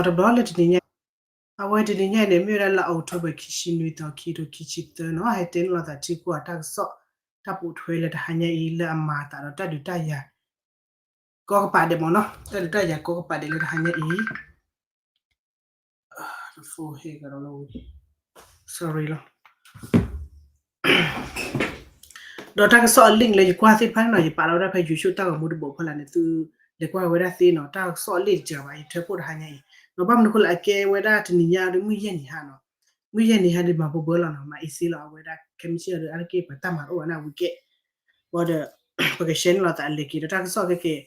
တဘျီလၢတနံၤညါ, အဝဲတနံၤညါအံၤန့ၣ် မ့ၢ်ဝဲဒၣ်လါအီးကထိဘၢၣ် ခံဆံနွံသီ ခံကထိခံဆံသၢနီၤ, ဟဲတဲန့ၢ်လိာ်သးထံကီၢ်အတၢ်ကစီၣ် တၢ်ပိာ်ထွဲလၢတဟါညါအံၤ လၢအမၤအသးဒီးတၢ်ဒုးတၢ်ယၤ ကိးကပၤဒဲးမ့ၢ်နီၤ, တၢ်ဒုးတၢ်ယၤကိးကပၤဒဲးလၢတဟါညါအံၤ sorry လီၤ. ဒီးတၢ်ကစီၣ်အ link လၢယကွၢ်သ့ၣ်တဖၣ်န့ၣ်နီၤ, ယပာ်လီၤဝဲဒၣ်ဖဲ YouTube တၢ်ဂီၤမူတဘိးဖီလာ်န့ၣ် သုလဲၤကွၢ်ဝဲဒၣ်သ့နီၤ, တၢ်ကစီၣ်အ link တစှၤဘၣ် ယထၢဖှိၣ်တဟါညါအံၤ, ဒီးဘၣ်မနုၤဃိလၢအကဲဝဲဒၣ်တနံၤညါဒီး မုၢ်ယဲၢ်နံၤဟါနီၤ, မုၢ်ယဲၢ်နံၤဟါဒီးမၤဘၢဘၢလီၤနီၤ, မၤအ့စ့လီၤ အဝဲဒၣ်ခဲမုၢ်ဆ့ၣ်ဒီး အါတက့ၢ်ပှၤတၢ်မၤတအိၣ်ဘၣ်န့ၣ် အဝံၤကဲ ဘၣ်ဒီး ပကရှဲန့ၢ်လိာ်သးလဲၤက့ၤဒီးတၢ်ကစီၣ်ခဲက့ၤ,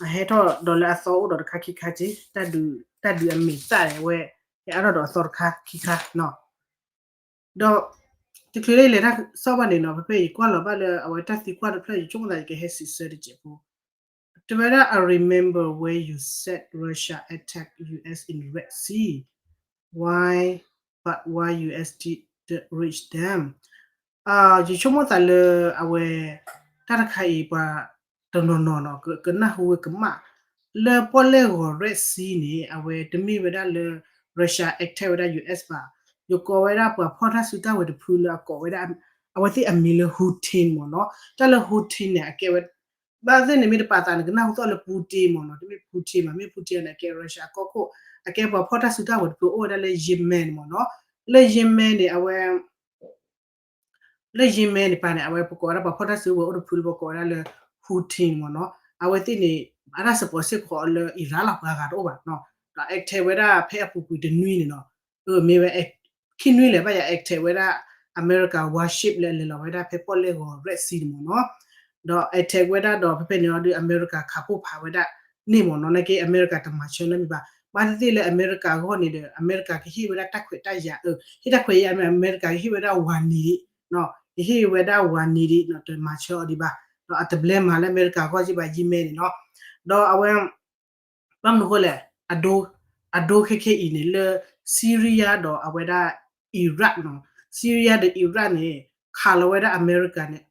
အဟဲထီၣ်ဒီးလၢအသီအိၣ်ဒီးတခါခံခါက့ၤ, တၢ်ဒုးအမ့ၢ်သၣ်ဒီးအဝဲ ဟဲအါထီၣ်ဒီးအသီတခါခံခါနီၤ, ဒီး တချုးလၢယလဲၤတၢ်ကစီၣ်ဘၣ်န့ၣ်နီၤ, ဖဲဖဲယကွၢ်လီၤဘၣ်လၢအဝဲတၢ်သံကွၢ်တဖျၢၣ် ယဆိကမိၣ်သးယကဟဲစံးဆၢတစဲးဖိ, တဲဝဲဒၣ် I remember when you said Russia attack U S in Red Sea, why, but why U S didn't reach them? ယဆိကမိၣ်သးလၢအဝဲ တၢ်တခါအံၤ ပှၤတနီၤနီၤနီၤ ကနၢ်ဟူဝဲကမၣ် လၢပီၣ်လဲၣ်ဂီၤ Red Sea န့ၣ် အဝဲတမ့ၢ်ဝဲဒၣ်လၢ Russia attack ဝဲဒၣ် U S ဘၣ်, ယကိးဝဲဒၣ်ပှၤဖီၣ်တၢ်စုတၢ်ဝဲၤတဖုလၢအကိးဝဲဒၣ် အဝဲသ့ၣ်အမံၤလၢ Houthi မ့ၢ်နီၤ, တၢ်လၢ Houthi န့ၣ် အကဲဝဲ ဘၣ်သ့ၣ်န့ၣ်မ့ၢ်တပာ်သးန့ၣ် ကနၢ်ဟူသီၣ်လၢ Putin မ့ၢ်နီၤ, တမ့ၢ် Putin ဘၣ်, မ့ၢ် Putin န့ၣ် အကဲ Russia အကီၢ်ခိၣ်, အကဲပှၤဖီၣ်တၢ်စုတၢ်ဝဲၤတဖုအိၣ်ဝဲဒၣ်လၢ Yemen မ့ၢ်နီၤ, လၢ Yemen န့ၣ် အဝဲ လၢ Yemen န့ၣ်ပၤန့ၣ် အဝဲပကိးဝဲဒၣ်ပှၤဖီၣ်တၢ်စုဝဲၤအိၣ်တဖုလၢပကိးဝဲဒၣ်လၢ Houthi မ့ၢ်နီၤ, အဝဲသ့ၣ်န့ၣ် အတၢ်စပီးစ့ၢ်ကီးလၢ Iran လီၤ ပှၤဂၤတအိၣ်ဘၣ်နီၤ, ဒီး attack ဝဲဒၣ်ဖဲအပူၤကွံာ်တနွံန့ၣ်နီၤ, မ့ၢ်ဝဲ ခံနွံလဲၣ်ဘၣ်ယၤ attack ဝဲဒၣ် America warship လၢအလဲၤလီၤဝဲဒၣ်ဖဲပီၣ်လဲၣ်ဂီၤ Red Sea န့ၣ်မ့ၢ်နီၤ, ဒီး attack ဝဲဒၣ်ဒီးဖဲဖဲန့ၣ်အီၤဒီး America ခးဖှိၣ်ဖးဝဲဒၣ်န့ၣ်မ့ၢ်နီၤ, နာ်က့ America တမၤဆၢလၢမံၤဘၣ်, ဘၣ်သ့ၣ်သ့ၣ်လၢ America အဂီၢ်န့ၣ်ဒီး America ကဟ့ၣ်ဝဲဒၣ်တၢ်ခွဲးတၢ်ယာ်, ဟ့ၣ်တၢ်ခွဲးယာ် America ကဟ့ၣ်ဝဲဒၣ် warning ကဟ့ၣ်ဝဲဒၣ် warning နီၤ, တမၤဆၢအီၤဒံးဘၣ်, ဒီးအတဘျဲမၤလၢ America အဂီၢ်က့ဘၣ် Yemen န့ၣ်နီၤ, ဒီးအဝဲ ဘၣ်မနုၤအဃိလဲၣ်, အဒိ အဒိခဲခဲအံၤန့ၣ်လၢ Syria ဒီးအဝဲဒၣ် Iraq နီၤ, Syria ဒီး Iraq န့ၣ် ခးလီၤဝဲဒၣ် America န့ၣ်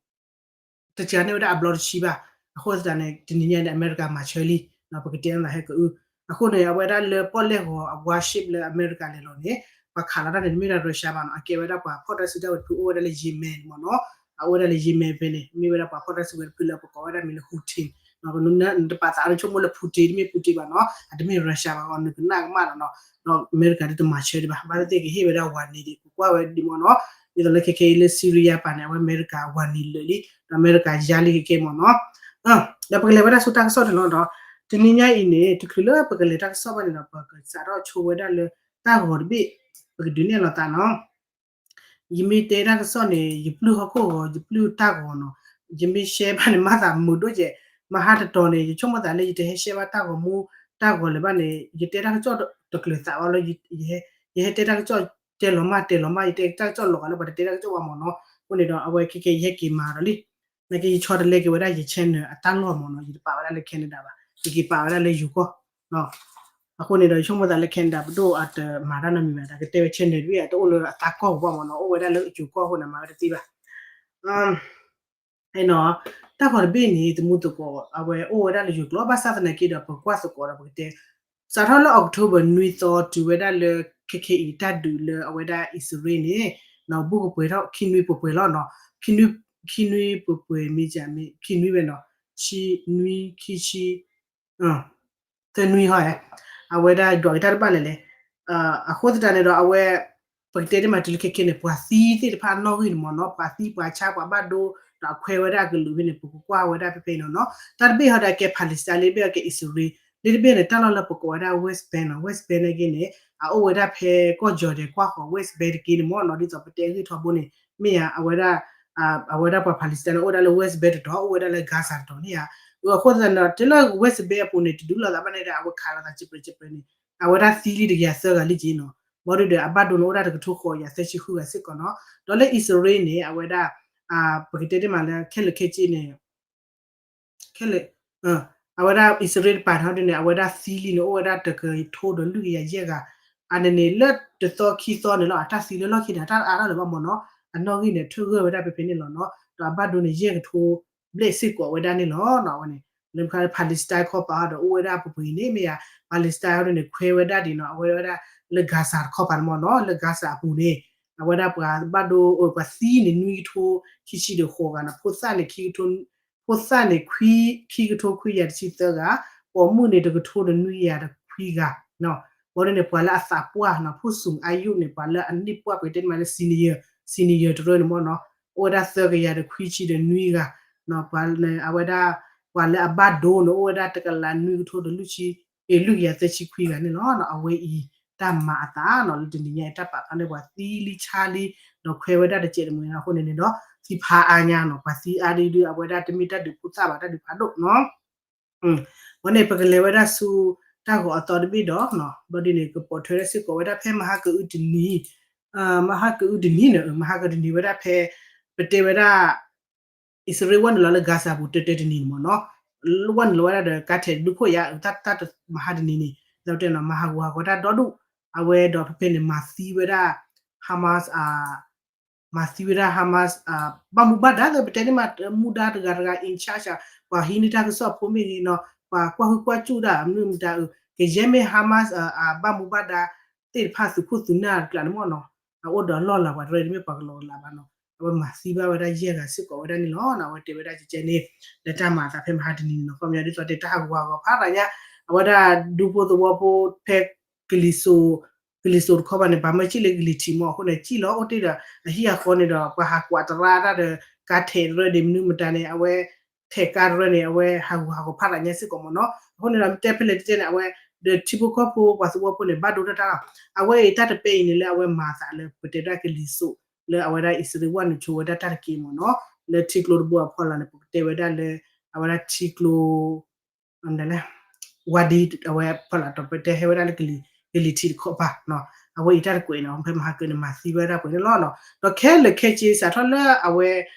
တစှၤန့ၢ်ဝဲဒၣ်အဘျီတဆံဘၣ်, အဃိသတးန့ၣ် တနံၤညါန့ၣ် America မၤဆၢလံ, ပကတဲန့ၣ်ဟဲကအု, အဃိန့ၣ် အဝဲဒၣ်လၢပီၣ်လဲၣ်ဂီၤအ warship လၢ America လဲၤလီၤန့ၣ် ပှၤခးလီၤတၢ်န့ၣ် တမ့ၢ်ဒၣ် Russia ဘၣ်နီၤ, အကဲဝဲဒၣ်ပှၤဖီၣ်တၢ်စုတၢ်ဝဲၤတဖုအိၣ်ဝဲဒၣ်လၢ Yemen မ့ၢ်နီၤ, အအိၣ်ဝဲဒၣ်လၢ Yemen ဖဲန့ၣ် မ့ၢ်ဝဲဒၣ်ပှၤဖီၣ်တၢ်စုဝဲၤတဖုလၢပကိးဝဲဒၣ်မံၤလၢ Houthi နီၤ, နတပာ်သးနဆိကမိၣ်လၢ Putin တမ့ၢ် Putin ဘၣ်နီၤ, အတမ့ၢ် Russia ဘၣ်အီၤ နကနၣ်ကမၣ်လီၤနီၤ, ဒီး America ဒ်တမၤဆၢဒံးဘၣ်, ဘၣ်သ့ၣ်သ့ၣ်ကဟ့ၣ်ဝဲဒၣ် warning ဒံး ကကွၢ်ဝဲဒ်မ့ၢ်နီၤ, ဒ်သိးလၢခဲခဲအံၤလၢ Syria ပၤန့ၣ် အဝဲ America warning လၢာ်လံ, ဒီး America ယါလံခဲခဲမ့ၢ်နီၤ, ဒီးပကလဲၤဝဲဒၣ်ဆူတၢ်ကစီၣ်န့ၣ်လီၤဒီး တနံၤညါအံၤန့ၣ် တချုးလၢပကလဲၤတၢ်ကစီၣ်ဘၣ်န့ၣ်ဒီး ပကစးထီၣ်ဆိဝဲဒၣ်လၢတၢ်ဂီၤတဘ့ၣ်, ပကဒုးနဲၣ်လီၤသးနီၤ ယမ့ၢ်တဲတၢ်ကစီၣ်န့ၣ် ယပျုၢ်ဟီၣ်ခိၣ်ဂီၤ ယပျုၢ်တၢ်ဂီၤနီၤ, ယမ့ၢ် share ဘၣ်န့ၣ် မၤသးမုာ်ဒိၣ်ကဲး, မဟါတတီၤန့ၣ် ယဆိကမိၣ်သးလၢယတဟဲ share ဘၣ်တၢ်ဂီၤမူ တၢ်ဂီၤလၢၤဘၣ်န့ၣ် ယတဲတၢ်ကစီၣ်တကျၢၤသးဘၣ်လၢ ယဟဲတဲတၢ်ကစီၣ်တဲလီၤမၢ်တဲလီၤမၢ် ယတဲတၢ်ကစီၣ်လီၤဂာ်လၢပှၤတတဲတၢ်ကစီၣ်ဝဲမ့ၢ်နီၤ, အဃိန့ၣ်ဒီး အဝဲခဲခဲယဟဲက့ၤမၤဒီးလံ, နာ်က့ယဆီတလဲက့ၤဝဲဒၣ်ယ channel အတၢ်လီၢ်မ့ၢ်နီၤ, ယတပာ်ဝဲဒၣ်လၢ Canada ဘၣ်, ယက့ၤပာ်ဝဲဒၣ်လၢယိၤကီၢ် အဃိန့ၣ်ဒီးယဆိကမိၣ်သးလၢ Canada ပဒိၣ်အတမၤတၢ်နီတမံၤဘၣ်, တၢ်ကတဲဝဲ channel တဘ့ၣ်အတအိၣ်လၢအသးကီၢ်ပူၤဘၣ်မ့ၢ်နီၤ, အိၣ်ဝဲဒၣ်လၢယိၤကီၢ်အဃိန့ၣ် မၤဝဲတသ့ဘၣ်, နီၤ, တၢ်ဂီၤတဘ့ၣ်န့ၣ် သမူသကိး အဝဲအိၣ်ဝဲဒၣ်လၢယိၤကျိာ် ဘၣ်ဆၣ်သနာ်က့ဒီး ပကွၢ်သကိးဒီးပကတဲ စးထီၣ်လၢ October နွံသီ တုၤဝဲဒၣ်လၢခဲခဲအံၤတၢ်ဒုးလၢအဝဲဒၣ်အံၣ်စရ့လးန့ၣ် နီၤဘူၣ်ကပှဲၤထီၣ်ခံနွံပှဲၤပှဲၤလီၤနီၤ, ခံနွံ ခံနွံပှဲၤပှဲၤမ့ၢ်ကမ့ၢ် ခံနွံဝဲနီၤ, ဆံနွံ ခံဆံ သၢနွံဟီ, အဝဲဒၣ်ဒွးက့ၤတၢ်တဘၣ်လဲၣ်လဲၣ်, အဃိသတးန့ၣ်ဒီးအဝဲ ပကတဲတ့ၢ်မးတုၤလၢခဲခဲန့ၣ် ပှၤသံသ့ၣ်တဖၣ်အနီၣ်ဂံၢ်န့ၣ်မ့ၢ်နီၤ, ပှၤသံပှၤဆါပှၤဘၣ်ဒိ ဒီးအခွဲးဝဲဒၣ်အကလုာ်ဖဲန့ၣ် ပကကွၢ်ဝဲဒၣ်ဖဲဖဲန့ၣ်နီၤ, တၢ်တဘ့ၣ်ဟီဒီးအကဲ Palestine လၢတဘ့ၣ်အကဲအံၣ်စရ့လး, လၢတဘ့ၣ်န့ၣ် တၢ်လီၢ်လၢပကိးဝဲဒၣ် West Bank နီၤ, West Bank နာ်က့န့ၣ် အအိၣ်ဝဲဒၣ်ဖဲကီၢ် Jordan ကွၢ်ဃီၤ West Bank တက့န့ၣ်မ့ၢ်နီၤ, ဒ်သိးပတဲဂ့ၢ်ထီဘိန့ၣ် မ့ၢ်ဧါ, အဝဲဒၣ် အဝဲဒၣ်ပှၤ Palestine န့ၣ် အိၣ်ဝဲဒၣ်လၢ West Bank တတီၤ အိၣ်ဝဲဒၣ်လၢ Gaza တတီၤန့ၣ်ဧါ, အဃိသတးန့ၣ်ဒီး တုၤလၢ West Bank အပူၤန့ၣ် တဒုးလိာ်သးဘၣ်န့ၣ်ဒီး အဝဲခးလိာ်သးစံးပြဲးစံးပြဲးန့ၣ် အဝဲဒၣ်သံလံတကယၤသၢဂၤလံက့နီၤ, ဘၣ်ဒီးအဘၣ်ဒိန့ၣ် အိၣ်ဒၣ်တကထိဃိးကယၤသၢဆံဃုဂၤစ့ၢ်ကီးနီၤ, ဒီးလၢအံၣ်စရ့လးန့ၣ် အဝဲဒၣ် ပကတဲတ့ၢ်မးလၢခဲလၢာ်ခဲဆ့န့ၣ် ခဲလၢာ် အဝဲဒၣ်အံၣ်စရ့လးတပၤန့ၣ်ဟီဒ်န့ၣ် အဝဲဒၣ်သံလံန့ၣ် အိၣ်ဝဲဒၣ်တကထိဒီးလွံၢ်ကယၤယဲၢ်ဂၤ, အန့ၣ်န့ၣ် လၢတသီခံသီန့ၣ်လီၤ အတၢ်သံလၢလီၢ်ခံန့ၣ် အတၢ်အါထီၣ်လၢၤဘၣ်မ့ၢ်နီၤ, အနီၣ်ဂံၢ်န့ၣ် ထုးဂၢၢ်ဝဲဒၣ်ဖဲဖဲန့ၣ်လီၤနီၤ, ဒီးအဘၣ်ဒိန့ၣ် ယဲၢ်ကထိဘျဲၣ်စ့ၢ်ကီးဝဲဒၣ်န့ၣ်လီၤနီၤ, အဝဲန့ၣ် လၢ Palestine ခီပၤဒီး အိၣ်ဝဲဒၣ်ပပှ့ၤန့ၣ်မ့ၢ်ယၤ Palestine ဟီဒ်န့ၣ် ခွဲဝဲဒၣ်ဒ်နီၤ အဝဲဝဲဒၣ်လၢ Gaza တခီပၤန့ၣ်မ့ၢ်နီၤ လၢ Gaza အပူၤန့ၣ် အဝဲဒၣ်ပှၤဘၣ်ဒိ ပှၤသံန့ၣ် နွံကထိ ခံဆံဒီးဃိးဂၤနီၤ ဖိသၣ်န့ၣ် ဖိသၣ်န့ၣ် ခံကထိခွံကယၤတဆံသၢဂၤ ပိာ်မုၣ်န့ၣ် တကထိဒီးနွံကယၤတခွံဂၤ ဘီဒ်န့ၣ် ပှၤလၢအသးပှၢ်နီၤ ဖိစူၤအါယုၣ်န့ၣ် ပှၤလၢအန့ၢ်ပှၢ်ပှဲၤတဲမးလၢ senior senior တရၢန့ၣ်မ့ၢ်နီၤ အိၣ်ဝဲဒၣ်သၢကယၤဒီးခွံဆံဒီးနွံဂၤ ပှၤအဝဲဒၣ် ပှၤလၢအဘၣ်ဒိန့ၣ် အိၣ်ဝဲဒၣ်တကလးနွံကထိဒီးလွံၢ်ဆံ အ့ လွံၢ်ကယၤသၢဆံခွံဂၤန့ၣ်လီၤ. အဝဲအံၤ တၢ်မၤအသးနီၤ လၢတနံၤညါအံၤ တၢ်ပာ်ဖျါန့ၢ်ပှၤသံလံဆါလံ ဒီးခွဲဝဲဒၣ်တစဲးတမှဲၤနီၤ အဃိန့ၣ်န့ၣ်ဒီး သံဖးအါညါနီၤ ပှၤသံအါဒ်ဒ် အဝဲဒၣ်တမ့ၢ်တၢ်ဒုးဖိသၣ်ဘၣ် တၢ်ဒုးဖးဒိၣ်နီၤ ဝဲန့ၣ် ပကလဲၤဝဲဒၣ်ဆူ တၢ်ဂီၤအသီတဘ့ၣ်ဒီး ဘီဒ်န့ၣ် ကပိာ်ထွဲဒၣ်စ့ၢ်ကီးဝဲဒၣ်ဖဲမဟါကအုတနံၤ မဟါကအုတနံၤန့ၣ် မဟါကအုတနံၤဝဲဒၣ်ဖဲ ပတဲဝဲဒၣ် အံၣ်စရ့လးဝဲနုာ်လီၤလၢ Gaza ပူၤ တၢတၢတနံၤန့ၣ်မ့ၢ်နီၤ ဝဲနုာ်လီၤဝဲဒၣ်ဒီး ကါထဲးဒုခိၣ်ယါ တၢ်တမဟါတနံၤန့ၣ် လၢတဲနီၤ မၤဟးဂူာ်ဟးဂီၤတၢ်ဒီဒူၣ် အဝဲဒီးဖဲဖဲန့ၣ် မၤသံဝဲဒၣ် Hamas မၤသံဝဲဒၣ် Hamas ဘၣ်မူဘၣ်ဒါသ့ ပတဲန့ၣ်မး မူဒါတဂၤတဂၤ in charge ပှၤဟံးန့ၢ်တၢ်ကစီၣ်ဖိမ့ၢ်ဂ့ၤနီၤ ပှၤကွၢ်ဟုၣ်ကွၢ်စူၣ်တၢ်မနုၤမတၤအု ကယဲၢ်မ့ၢ် Hamas အဘၣ်မူဘၣ်ဒါသ့ၣ်တဖၣ် သုးခိၣ်သုးနၢ်တကျါန့ၣ်မ့ၢ်နီၤ အအိၣ်ဒီးအလီၢ်လၤပှၤတရၢ တမ့ၢ်ပှၤကလီကလးဘၣ်နီၤ အဝဲမၤသံဘၣ်ဝဲဒၣ်ယဲၢ်ဂၤစ့ၢ်ကီးဝဲဒၣ်န့ၣ်လီၤ. အဝဲတဲဝဲဒၣ်ကဲကဲန့ၣ် လၢတၢ်မၤအသးဖဲမဟါတနံၤန့ၣ်နီၤ ခီပညီဒ်သိးတဲတၢ်ဟးဂူာ်ဟးဂီၤဖးရၤညါ အဝဲဒၣ်ဒူဖိသဝီဖိဖဲ ကလံၤစိး ကလံၤစိးတခီပၤန့ၣ် ပှၤမၢစံၣ်လၢကလံၤထံးမ့ၢ် အဃိန့ၣ် စံၣ်လီၤအိၣ်တ့ၢ်ဒီး အဟံၣ်အဃီန့ၣ်ဒီး ပှၤဟးကွၢ်တရါတၢ်ဒီး ကါထဲးတရၢဒီး မနုၤမတၤန့ၣ် အဝဲ ထဲးကါတရၢန့ၣ် အဝဲဟးဂူာ်ဟးဂီၤဖးရၤညါစ့ၢ်ကီးမ့ၢ်နီၤ အဃိန့ၣ်ဒီး တဲဖဲလဲၣ်တဲန့ၣ် အဝဲ ဒီးထံဖိကီၢ်ဖိပှၤသဝီဖိန့ၣ် ဘၣ်ဒိတၢ်တၢ်လီၤ အဝဲအံၤတၢ်တပဲအံၤန့ၣ်လၢအဝဲမၤအသးလၢ ပတဲဒၣ်ကလံၤစိး လၢအဝဲဒၣ်အံၣ်စရ့လးဝဲနုာ်ဆိဝဲဒၣ်တၢ်တက့ၢ်မ့ၢ်နီၤ လၢထံကျိတဘိအဖီလာ်န့ၣ် ပကတဲဝဲဒၣ်လၢ အဝဲဒၣ်ထံကျိ ဝါဒံ အဝဲဖီလာ်တီၤပတဲဟဲဝဲဒၣ်လၢ ကလံၤထံးတခီပၤနီၤ အဝဲအံၤတၢ်တကွဲးနီၤ ဖဲမဟါကန့ၣ် မၤသံဝဲဒၣ်ပှဲၤန့ၣ်လီၤနီၤ ဒီးခဲလၢာ်ခဲဆ့ စးထီၣ်လၢအဝဲ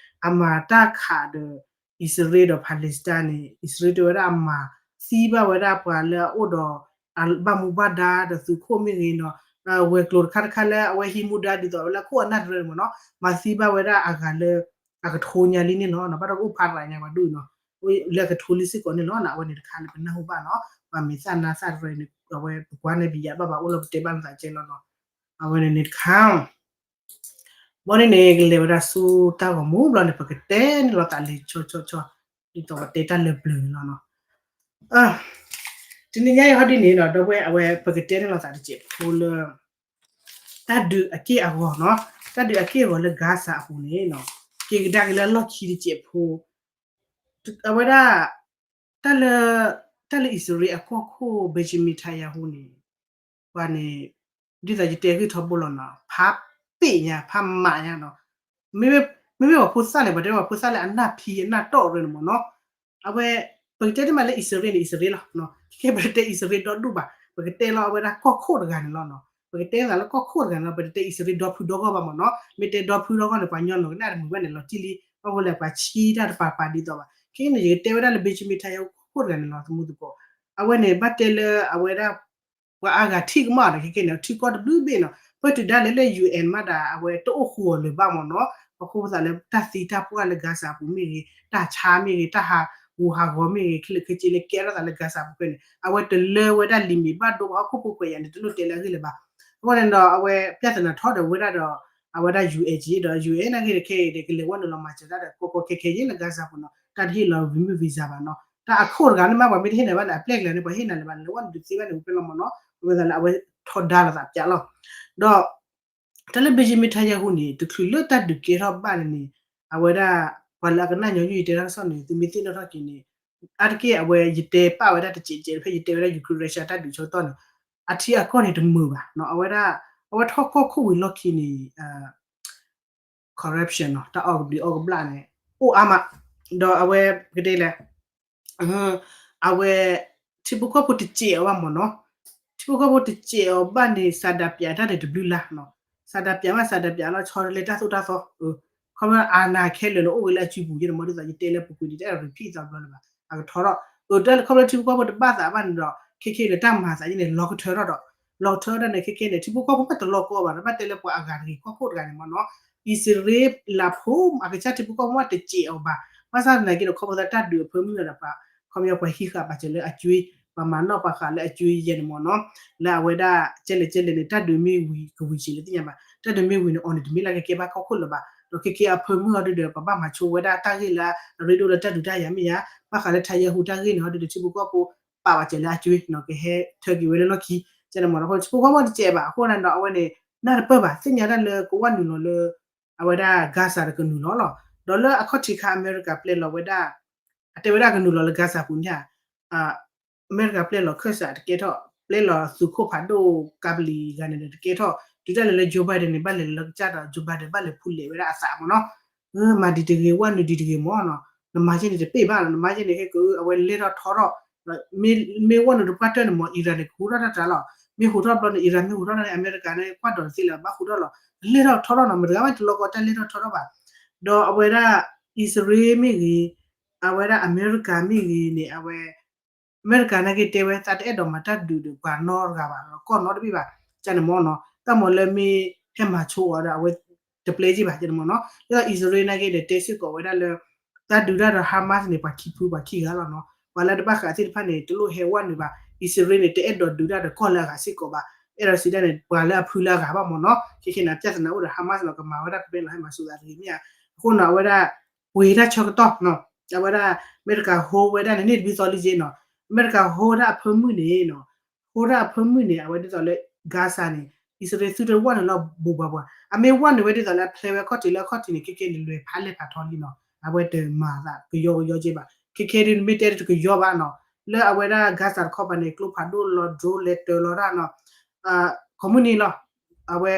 အမၤတၢ်ခးဒီး အံၣ်စရ့လးဒီး Palestine န့ၣ် အံၣ်စရ့လးတဲဝဲဒၣ်အမၤသံဘၣ်ဝဲဒၣ်ပှၤလၢအအိၣ်ဒီး အဘၣ်မူဘၣ်ဒါဒီးသုးခိၣ်မ့ၢ်ဂ့ၤနီၤ ဝဲၤကျိၤတခါတခါလၢအဝဲဟံးမူဒါဒ်သိးလၢခိၣ်အနၢ်တရၢန့ၣ်မ့ၢ်နီၤ မၤသံဘၣ်ဝဲဒၣ်အဂၤလၢ အကထိညါလံန့ၣ်လီၤ ဘၣ်ဒီးကအိၣ်ဖးရၤညါပှၤဒိၣ်နီၤ လၢအကထိလံစ့ၢ်ကီးန့ၣ်လီၤ အဝဲန့ၣ်တခါလၢပနၢ်ဟူဘၣ်နီၤ ပှၤမ့ၢ်သၣ်နါသၣ်တရၢန့ၣ် အဝဲပကွၢ်န့ၣ်ပယၤဘၣ်ဘၣ်အိၣ်လၢပတဲဘၣ်မသးကဲလီၤနီၤ အဝဲန့ၣ်န့ၣ်တခါ ဘီန့ၣ်န့ၣ် ကလဲၤဝဲဒၣ်ဆူတၢ်ဂီၤမူဘျီန့ၣ် ပကတဲန့ၢ်လိာ်သးလံာ်ဆီဆီဆီ ဒ်သိးပတဲတၢ်လၢပျၢၤန့ၣ်လီၤနီၤ တနံၤညါအံၤဟီဒ်န့ၣ်နီၤ ဒီပုၢ်ဝဲၢ် အဝဲပကတဲန့ၢ်လိာ်သးတစဲးဖိလၢ တၢ်ဒုးအက့ၢ်အဂီၤနီၤ တၢ်ဒုးအက့ၢ်အဂီၤလၢ Gaza အပူၤန့ၣ်နီၤ က့ၤကဒါက့ၤလၢအလီၢ်ခံတစဲးဖိ အဝဲဒၣ် တၢ်လၢ တၢ်လၢအံၣ်စရ့လးအကီၢ်ခိၣ် Benjamin Netanyahu န့ၣ် ပှၤန့ၣ် ဒ်သိးယတဲဂ့ၢ်ထီဘိလီၤနီၤ ဖးပ့ၣ်ညါ ဖးမးညါနီၤ မ့မ့ၢ်ပှၤဖိသၣ်န့ၣ် ပှၤတဲပှၤဖိသၣ်လၢအနၢ်ဖံးအနၢ်တီၢ်ရၢန့ၣ်မ့ၢ်နီၤ အဝဲ ပကတဲတမံၤလၢအံၣ်စရ့လးန့ၣ် အံၣ်စရ့လးလီၤ ခဲကဲပတဲအံၣ်စရ့လးဒီဒူၣ်ဘၣ် ပကတဲလီၤအဝဲဒၣ်ကီၢ်ခိၣ်တဂၤန့ၣ်လီၤနီၤ ပကတဲသးလၢကီၢ်ခိၣ်တဂၤန့ၣ်လီၤ ပတတဲအံၣ်စရ့လးဒီဖုဒီဂီၢ်ဘၣ်မ့ၢ်နီၤ မ့ၢ်တဲဒီဖုဒီဂီၢ်န့ၣ် ပှၤညီနုၢ်ကနၣ်တမုာ်ဘၣ်န့ၣ် လီၤတံၢ်လံ ဘၣ်ဃိလၢပှၤဆံတၢ်တပၤပၤဒ်သိးဘၣ် ခဲကဲန့ၣ် ယကတဲဝဲဒၣ်လၢ Benjamin Netanyahu ကီၢ်ခိၣ်တဂၤန့ၣ်လီၤ သမူသကိး အဝဲန့ၣ် ဘၣ်တဲလၢအဝဲဒၣ် ပှၤအါဂၤထံၣ်ကမၣ်ဒီး ခဲကဲန့ၣ် ထံကီၢ်တဘျုးဘ့ၣ်နီၤ ပတုၤဒၣ်လဲာ်လၢ ယူၣ်အဲၣ် မးဒီး အဝဲတအိၣ်ဃူအီၤလၢၤဘၣ်မ့ၢ်နီၤ ပခိၣ်ပသးလၢတၢ်သံတၢ်ပှၢ်လၢ Gaza ပူၤမ့ၢ်ဂ့ၤ တၢ်ဆါမ့ၢ်ဂ့ၤ တၢ်ဟးဂူာ်ဟးဂီၤမ့ၢ်ဂ့ၤ ခဲလၢာ်ခဲဆ့လၢကဲထီၣ်သးလၢ Gaza ပူၤဖဲန့ၣ် အဝဲတလၢဝဲဒၣ်လံာ်မ့ၢ်ဘၣ်ဒိ ပှၤဟီၣ်ခိၣ်ဖိခွဲးယာ်န့ၣ် တလိၣ်တဲလၢအဂ့ၢ်လၢၤဘၣ် အဃိန့ၣ်ဒီး အဝဲ ပြဿနာ ထီၣ်ဒီးဝဲဒၣ်ဒီး အဝဲဒၣ် ယူၣ်အဲၣ် ဒီး ယူၣ်အဲၣ် နာ်က့တခဲအံၤဒီး ကလဲၤဝဲနုာ်လီၤမၤစၢၤတၢ်ဒီး ကီကီခဲခဲယဲၢ်လၢ Gaza ပူၤနီၤ တၢ်တဟ့ၣ်လီၤ visa visa ဘၣ်နီၤ တၢ်အခိၣ်တဂၤန့ၣ်မး ပှၤမ့ၢ်တဟ့ၣ်နၤဘၣ်န့ၣ် အပျဲၢ်ကလၤန့ၣ် ပှၤဟ့ၣ်နၤလၢၤဘၣ်န့ၣ် လဲၤဝဲနုာ်တသ့ဘၣ်န့ၣ် ဝံၤဖဲလီၤမ့ၢ်နီၤ အဝဲသးလၢအဝဲထီဒါလိာ်သးပျးလီၤ ဒီး တၢ်လၢ Benjamin Netanyahu န့ၣ် တချုးလၢတၢ်ဒုးကဲထီၣ်ဘၣ်န့ၣ်န့ၣ် အဝဲဒၣ် ပှၤလၢအကနၣ်ညီနုၢ်ယတဲတၢ်ကစီၣ်န့ၣ် သုမ့ၢ်သ့ၣ်နီၣ်ထီၣ်က့ၤန့ၣ် အါတက့ၢ်အဝဲ ယတဲပာ်ဝဲဒၣ်တစဲးစဲး ဖဲယတဲဝဲဒၣ် Ukraine Russia တၢ်ဒုးဆၢကတီၢ်န့ၣ် အထံအကီၢ်န့ၣ်တမုာ်ဘၣ်နီၤ အဝဲဒၣ် အဝဲထီၣ်ကီၢ်ခိၣ်ဝံၤလီၢ်ခံန့ၣ် corruption နီၤ တၢ်အီၣ်ကဘျံးအီၣ်ကဘျၣ်န့ၣ် အိၣ်အါမး ဒီးအဝဲ ပကတဲလဲၣ် အဝဲ ထံဖိကီၢ်ဖိတစဲးအီၤဘၣ်မ့ၢ်နီၤ ထံဖိကီၢ်ဖိတစဲးအီၤဘၣ်န့ၣ် စးဒးပၠးတၢ်န့ၣ်တဘျုးလါနီၤ စးဒးပၠးမး စးဒးပၠးလီၤ ဆီတလဲတၢ်သိၣ်တၢ်သီ ခီဖျိအါနၤခဲလၢာ်န့ၣ် အိၣ်ဂ့ၤလၢအစုပူၤယဲၢ်န့ၣ် မ့ၢ်ဒ်သိးယတဲလၢပူၤကွံာ်န့ၣ် တအဲၣ်ဒိး repeat သးဘျီလၢၤဘၣ် အကထီထီၣ် အတၢ်လၢခီဖျိထံဖိကီၢ်ဖိတဘၣ်သးဘၣ်န့ၣ်ဒီး ခဲခဲလၢာ်တၢ်မၤသးယဲၢ်န့ၣ် လီၤကထၢထီၣ်ဒီး လီၤကထၢထီၣ်န့ၣ် ခဲခဲန့ၣ် ထံဖိကီၢ်ဖိမးတလီၤကီဘၣ်ဒီး ဘၣ်တဲလၢပှၤအဂၤတဂ့ၤ ကီၢ်ခိၣ်တဂၤန့ၣ်မ့ၢ်နီၤ အံၣ်စရ့လးဖိ အကစၢ်ထံဖိကီၢ်ဖိမးတစဲးအီၤဘၣ် ဘၣ်ဆၣ်သနာ်က့ဒီး ခီဖျိသးတၢ်ဒုးအဖၢမုၢ်လၢၤဒီးပှၤ ခီပညီပှၤဟံးဃာ်ပာ်စၢၤလၢအကွ့, ပှၤမၤနီၣ်ပာ်ဃာ်လၢအကွ့ယဲၢ်န့ၣ်မ့ၢ်နီၤ, လၢအဝဲဒၣ် ကဲလဲၣ်ကဲလဲၣ်န့ၣ် တၢ်ဒုးမ့ၢ်ဝံၤကဝံၤစံးလၢသ့ၣ်ညါဘၣ်, တၢ်ဒုးမ့ၢ်ဝံၤန့ၣ် အီၤန့ၣ်တမ့ၢ်လၢကကဲဘၣ်ကီၢ်ခိၣ်လၢၤဘၣ်, ဒီးခဲကဲအဖၢမုၢ်ဟီဒုဒီး ပဘၣ်မၤဆိဝဲဒၣ်တၢ်ဂ့ၢ်လၢအရ့ဒိၣ်လၢတၢ်ဒုးတၢ်ယၤမ့ၢ်ယါ, ဘၣ်ဃးလၢထါယဲၢ်ဟူတၢ်ဂ့ၢ်န့ၣ်ဟီဒုဒီး ထံဖိကီၢ်ဖိ ပာ်ဝဲစၢၤလၢအကွ့နီၤ, ကဟဲထၢက့ၤဝဲလၢလီၢ်ခံ, ကန့ၣ်မ့ၢ်နီၤ, ထံဖိကီၢ်ဖိတကဲဘၣ်, အဃိန့ၣ်ဒီး အဝဲန့ၣ် နၢ်တပၢၢ်ဘၣ်, သ့ၣ်ညါတၢ်လၢကဝဲနုာ်လီၤလၢ အဝဲဒၣ် Gaza တကနုာ်လီၤလီၤ, ဒီးလၢအခီၣ်ထံးခါ အမဲရကၤပျဲလီၤဝဲဒၣ်, အတဲဝဲဒၣ်ကနုာ်လီၤလၢ Gaza ပူၤန့ၣ် အမဲရကၤပျဲလီၤခၢၣ်စးတကဲထီၣ်, ပျဲလီၤသုးခိၣ်ဖးဒိၣ်ကးပလံၤဂၤန့ၣ်ဒီးတကဲထီၣ်, တုၤတၢ်လဲၤလၢ Joe Biden န့ၣ် ဘၣ်လဲၤလၢကစၢ်ဒီး Joe Biden ဘၣ်လဲၤဖူလဲၤဝဲဒၣ်အသးမ့ၢ်နီၤ, မၤဒံးတဂ့ၤ ဝဲနုာ်ဒံးတဂ့ၤမ့ၢ်နီၤ, နမၤယဲန့ၣ်တပ့ၢ်ဘၣ်လီၤ, နမၤယဲန့ၣ် ဟဲက အဝဲလဲၢ်ထီၣ်ထီထီၣ်, မ့ၢ်ဝဲနုာ်တပှၢ်တၢၢ်န့ၣ်မ့ၢ် Iran န့ၣ် ကဟူထီၣ်တၢ်တၢ်လီၤ, မ့ၢ်ဟူထီၣ်ဘျီန့ၣ် Iran မ့ၢ်ဟူထီၣ်န့ၣ် အမဲရကၤန့ၣ် ကွၢ်ဒိးတသ့လၢၤ ဘၣ်ဟူထီၣ်လီၤ, လဲၢ်ထီၣ်ထီထီၣ်နီၤ, မတၤဂၤမ့ၢ်တလီၤကီတၢ်လဲၢ်ထီၣ်ထီထီၣ်ဘၣ်, ဒီးအဝဲဒၣ် အံၣ်စရ့လးမ့ၢ်ဂ့ၤ, အဝဲဒၣ်အမဲရကၤမ့ၢ်ဂ့ၤန့ၣ် အဝဲ အမဲရကၤနာ်က့တဲဝဲ သးတအဲၣ်ဒိးမၤတၢ်ဒုးဒီးပှၤနီတဂၤဘၣ်, ကီၢ်နီတဘ့ၣ်ဘၣ်, ကန့ၣ်မ့ၢ်နီၤ, တၢ်မၤလၢမ့ၢ်ဟဲမၤဆိအီၤဒီး အဝဲတပျဲက့ၤဘၣ် ကန့ၣ်မ့ၢ်နီၤ, ဒ်သိးအံၣ်စရ့လးနာ်က့ဒီး တဲစ့ၢ်ကီးဝဲဒၣ်လၢ တၢ်ဒုးတၢ်ဒီး Hamas န့ၣ် ပှၤခံဖုပှၤခံဂၤလီၤနီၤ, ပှၤလၢတဘၣ်ဃးသ့ၣ်တဖၣ်န့ၣ် တလိၣ်ဟဲဝဲနုာ်ဘၣ်, အံၣ်စရ့လးန့ၣ် တအဲၣ်ဒိးဒုးတၢ်ဒီးကီၢ်လၢအဂၤစ့ၢ်ကီးဘၣ်, အဲၣ်ဒိးစံးတၢ်န့ၣ် ပှၤလၢအဖုလၢအဂၤဘၣ်မ့ၢ်နီၤ, ခဲခဲန့ၣ် ပြဿနာအိၣ်ဒီး Hamas နီၤ, ကမၤဝဲဒၣ်ဖဲဖဲလီၤ ဟဲမၤစူၤသးတဂ့ၤမ့ၢ်ဧါ, အဃိနီၤ အဝဲဒၣ် ပှ့ၤတၢ်ဆၢကတီၢ် အဝဲဒၣ် အမဲရကၤ hold ဝဲဒၣ်န့ၣ် န့ၢ်တဘျီသီလံက့နီၤ, အမဲရကၤ hold ဝဲဒၣ်အဖၢမုၢ်န့ၣ်နီၤ, hold ဝဲဒၣ်အဖၢမုၢ်န့ၣ် အဝဲဒ်သိးလၢ Gaza န့ၣ် အံၣ်စရ့လးသုတဝဲနုာ်လီၤဘူးပှၤပှၤ, အမ့ၢ်ဝဲနုာ်ဝဲဒ်သိးလၢအဖျဲဝဲအခီၣ်ထံး လၢအခီၣ်ထံးန့ၣ် ခဲခဲန့ၣ် လဲၤဖးလဲၢ်ဖးထီလံနီၤ, အဝဲတမၤသးကယီကယီက့ဘၣ်, ခဲခဲဒ်န့ၣ် မ့ၢ်တဲတကယီဘၣ်နီၤ, လၢအဝဲဒၣ် Gaza တခီပၤန့ၣ် ကျိဖးဒိၣ်လီၤ drone လဲၤတၢၤလီၤတၢ်နီၤ, ကိးမုၢ်နံၤလီၤ, အဝဲ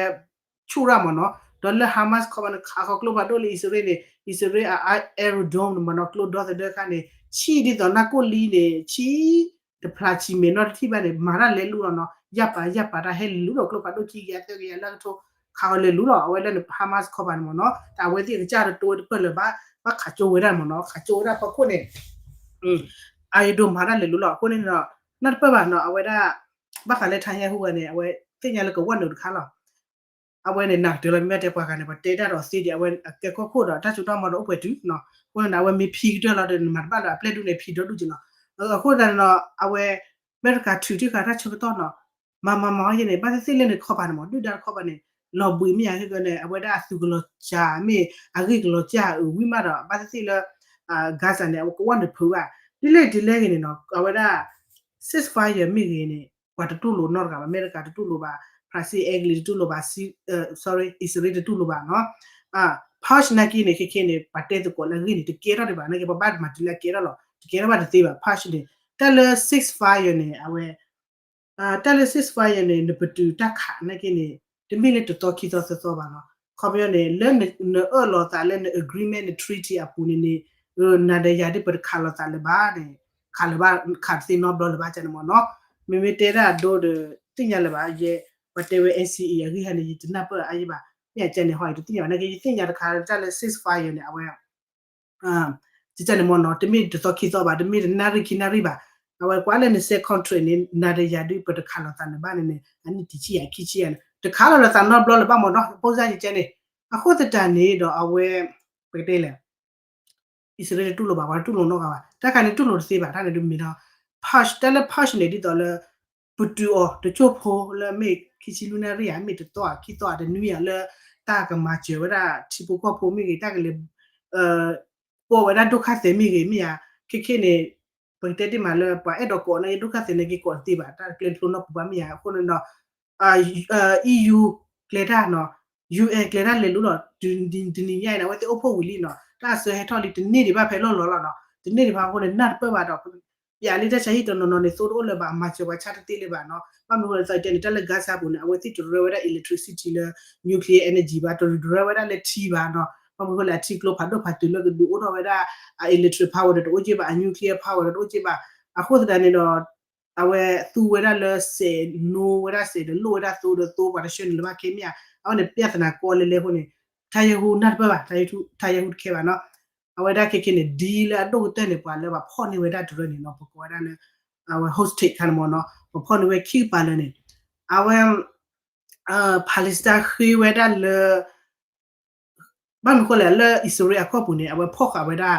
ဆူၣ်ရၣ်မ့ၢ်နီၤ, ဒီးလၢ Hamas ခီပၤန့ၣ် ခးဃီကျိဖးဒိၣ်လၢအံၣ်စရ့လးန့ၣ် အံၣ်စရ့လးအ Air Dome န့ၣ်မ့ၢ်နီၤ ကျိဒီသဒၢခါန့ၣ် ဆံၣ်ဒ်သိးနၢ်ကိၣ်လံန့ၣ် ဆံၣ်တဖျးဆံးမဲာ်နီတထံၣ်ဘၣ်န့ၣ် မၤတၢ်လဲၤလူလီၤနီၤ, ယၢ်ပာ်ယၢ်ပာ်တၢ်ဟဲလူလီၤ ကျိဖးဒိၣ်ခံကယၤသၢကယၤလၢကထိ ခးဃီလဲၤလူလီၤ အဝဲလၢ Hamas ခီပၤန့ၣ်မ့ၢ်နီၤ, တၢ်အဝဲသ့ၣ်ကစၢ်တတိဝဲတပၢၢ်လၢၤဘၣ်, ဘၣ်ခးကၠိဝဲဒၣ်မ့ၢ်နီၤ, ခးကၠိဝဲဒၣ်ဖီခိၣ်န့ၣ် Iron Dome မၤတၢ်လဲၤလူလီၤ အဃိန့ၣ်ဒီး နၢ်တပၢၢ်ဘၣ်နီၤ အဝဲဒၣ် ဘၣ်ဃးလၢ Netanyahu န့ၣ် အဝဲသ့ၣ်ညါလၢကဝဲနုာ်တခါလီၤ. အဝဲန့ၣ် နၢ်ကတၢၢ်လီၤ မ့ၢ်တဲပှၤဂၤန့ၣ် ပှၤတဲတၢ်ဒီးသ့ဒံး အဝဲအကဲကီၢ်ခိၣ်ဒီး တၢ်စိတၢ်ကမီၤဒီးအိၣ်ပှဲၤတုၤနီၤ, အဃိန့ၣ် အဝဲမ့ၢ်ဖံးကတၢၢ်လီၤဒီး နမၤတဘၣ်လၢအပျဲၢ်ဒူၣ်န့ၣ် ဖံးဒီဒူၣ်က့ၤလီၤ. အဃိသတးန့ၣ်ဒီး အဝဲ အမဲရကၤထုးထံၣ်ဃာ်တၢ်ဆၢကတီၢ်နီၤ, မၤမၤမၤအီၤယဲန့ၣ် ဘၣ်သ့ၣ်သ့ၣ်လၢန့ၣ်ခီပၤန့ၣ်မ့ၢ် ဒုၣ်ဒါတခီပၤန့ၣ် လီၤဘှံးမ့ၢ်ယါ ခဲကန့ၣ် အဝဲဒၣ်အသုးကလီၤစှၤမ့ၢ် အဂ့ၢ်ကလီၤစှၤအဝံၤမးဒီး ဘၣ်သ့ၣ်သ့ၣ်လၢ Gaza န့ၣ် အဝဲကဝဲနုာ်ဖုးဘၣ်, ဒ်လဲၣ်ဒ်လဲၣ်ဂ့ၤန့ၣ်နီၤ အဝဲဒၣ် ceasefire မ့ၢ်ဂ့ၤန့ၣ် ပှၤတတူၢ်လိာ်နီတဂၤဘၣ်, အမဲရကၤတတူၢ်လိာ်ဘၣ်, ဖရၣ်စ့ အဲကလံးတတူၢ်လိာ်ဘၣ်, sorry အံၣ်စရ့လးတတူၢ်လိာ်ဘၣ်နီၤ, Putsch နာ်က့န့ၣ် ခဲခဲန့ၣ် ပှၤတဲသကိးလၢအဂ့ၢ်န့ၣ် တကဲထီၣ်ဒံးဘၣ် နာ်က့ ပဘၣ်မၤတုၤလၢအကဲထီၣ်လီၤ, တကဲထီၣ်ဘၣ်တသ့ဘၣ် Putsch န့ၣ်, တၢ်လၢ ceasefire န့ၣ် အဝဲ တၢ်လၢ ceasefire န့ၣ် နပတုာ်တၢ်ခးနာ်က့န့ၣ် တမ့ၢ်လၢတသီခံသီသၢသီဘၣ်နီၤ, ခီပညီန့ၣ် လၢနအၢၣ်လီၤသးလၢန agreement န treaty အပူၤန့ၣ်န့ၣ် နၤဒီးယၤဒ်ပတခးလိာ်သးလၢၤဘၣ်န့ၣ် ခးလၢၤဘၣ် ခးတသ့နီတဘျီလၢၤဘၣ် ကန့ၣ်မ့ၢ်နီၤ, မ့မ့ၢ်တဲတၢ်အဒိဒီး သ့ၣ်ညါလၢၤဘၣ်, ယဲ ပှၤတဲဝဲ NCA အဂ့ၢ်ဟဲန့ၣ် ယတနၢ်ပၢၢ်အါယံၤဘၣ်, မ့ၢ်အကန့ၣ်ဟီ ယတသ့ၣ်ညါဘၣ် နာ်က့ ယသ့ၣ်ညါတခါတၢ်လၢ ceasefire န့ၣ် အဝဲ ကန့ၣ်မ့ၢ်နီၤ တမ့ၢ်တသီခံသီဘၣ် တမ့ၢ်တနၣ်ရံၣ်ခံနၣ်ရံၣ်ဘၣ်, အဝဲကွၢ်လၢန sign contract န့ၣ် နၤဒီးယၤဒ်ပတခးလိာ်သးလၢၤဘၣ်န့ၣ်န့ၣ် အနံၣ်တဆံယၤခံဆံယၤန့ၣ် တခးလိာ်သးနီတဘျီလၢၤဘၣ်မ့ၢ်နီၤ ပိၢ်စၢ်ယကဲန့ၣ်, အဃိသတးန့ၣ်ဒီးအဝဲ ပကတဲလဲၣ် အံၣ်စရ့လးတတူၢ်လိာ်ဘၣ် ပှၤတတူၢ်လိာ်နီတဂၤဘၣ် တၢ်ခါန့ၣ်တူၢ်လိာ်တသ့ဘၣ် တၢ်န့ၣ်ဒ်မ့ၢ်နီၤ, Putsch တၢ်လၢ Putsch န့ၣ် ဒ်သိးလၢ ပတုာ်အီၤတကၠိၢ်ဖိလၢမ့ၢ်ခံဆံလွံၢ်နၣ်ရံၣ်ဧါ မ့ၢ်တသီဧါခံသီဧါတနွံဧါလၢ တၢ်ကမၤစၢၤဝဲဒၣ်ထံဖိကီၢ်ဖိမ့ၢ်ဂ့ၤ တၢ်ကလဲၤ ပိာ်ဝဲဒၣ်ဒိၣ်ခါသဲးမ့ၢ်ဂ့ၤမ့ၢ်ဧါ, ခဲခဲန့ၣ် ပကတဲတ့ၢ်မးလၢပှၤအဲၣ်ဒိးကိးန့ၣ် ဒိၣ်ခါသဲးန့ၣ်က့ၤကိးတသ့ဘၣ် တၢ်ကျဲဖျိနီၢ်ပူၤဘၣ်မ့ၢ်ဧါ အဃိန့ၣ်ဒီး EU ကျဲတၢ်နီၤ UN ကျဲတၢ်လဲၤလူလီၤ တနံၤညါအံၤန့ၣ် အဝဲသ့ၣ်အိၣ်ဖှိၣ်ဝံၤလံနီၤ တၢ်အစၢဟဲထီၣ်လံ တန့ၢ်ဒံးဘၣ်ဖဲလီၢ်လီၤလီၤနီၤ တန့ၢ်ဒံးဘၣ်အဃိန့ၣ် နၢ်တပၢၢ်ဘၣ်ဒီး ပျးလံတၢ်ဆါဟံၣ်တနီၤနီၤန့ၣ် သိတအိၣ်လၢၤဘၣ် မၤစၢၤပှၤဆါတသ့လၢၤဘၣ်နီၤ ဘၣ်မနုၤဃိလဲၣ် သးတဲန့ၣ် တၢ်လၢ Gaza ပူၤန့ၣ် အဝဲသ့ၣ်တရၢဝဲဒၣ် electricity လၢ nuclear energy ဘၣ် တရၢဝဲဒၣ်လၢထံဘၣ်နီၤ ဘၣ်မနုၤဃိလဲၣ် အထံကျိဖးဒိၣ်ဖးတုၤလၢကဒုးအိၣ်ထီၣ်ဝဲဒၣ် အ electric power ဒီးတအိၣ်က့ဘၣ် အ nuclear power ဒီးတအိၣ်က့ဘၣ် အဃိသတးန့ၣ်ဒီး အဝဲသူဝဲဒၣ်လၢစဲး နိဝဲဒၣ်စဲးဒီးလိၣ်ဝဲဒၣ်သိဒီးသိပှၤတဆှၢန့ၣ်လၢဘၣ်ခဲမ့ၢ်ဧါ အဝဲန့ၣ် ပြဿနာ ကီလဲလဲအဃိန့ၣ် ထါယဲဟူနၢ်တပၢၢ်ဘၣ် ထါယဲဟူတခဲဘၣ်နီၤ အဝဲဒၣ်ခဲခဲန့ၣ် ဒ်လၢအဒိၣ်ကတၢၢ်န့ၣ် ပှၤလၢပှၤဖီၣ်န့ၢ်ဝဲဒၣ်တရၢန့ၣ်နီၤ ပကိးဝဲဒၣ်လၢ အဝဲ hostage ခါန့ၣ်မ့ၢ်နီၤ ပှၤဖီၣ်န့ၢ်ဝဲခံကပၤလၢာ်န့ၣ် အဝဲ Palestine ဃ့ဝဲဒၣ်လၢ ဘၣ်မနုၤဃိလဲၣ် လၢအံၣ်စရ့လးအကီၢ်ပူၤန့ၣ် အဝဲဖီၣ်ဃာ်ဝဲဒၣ်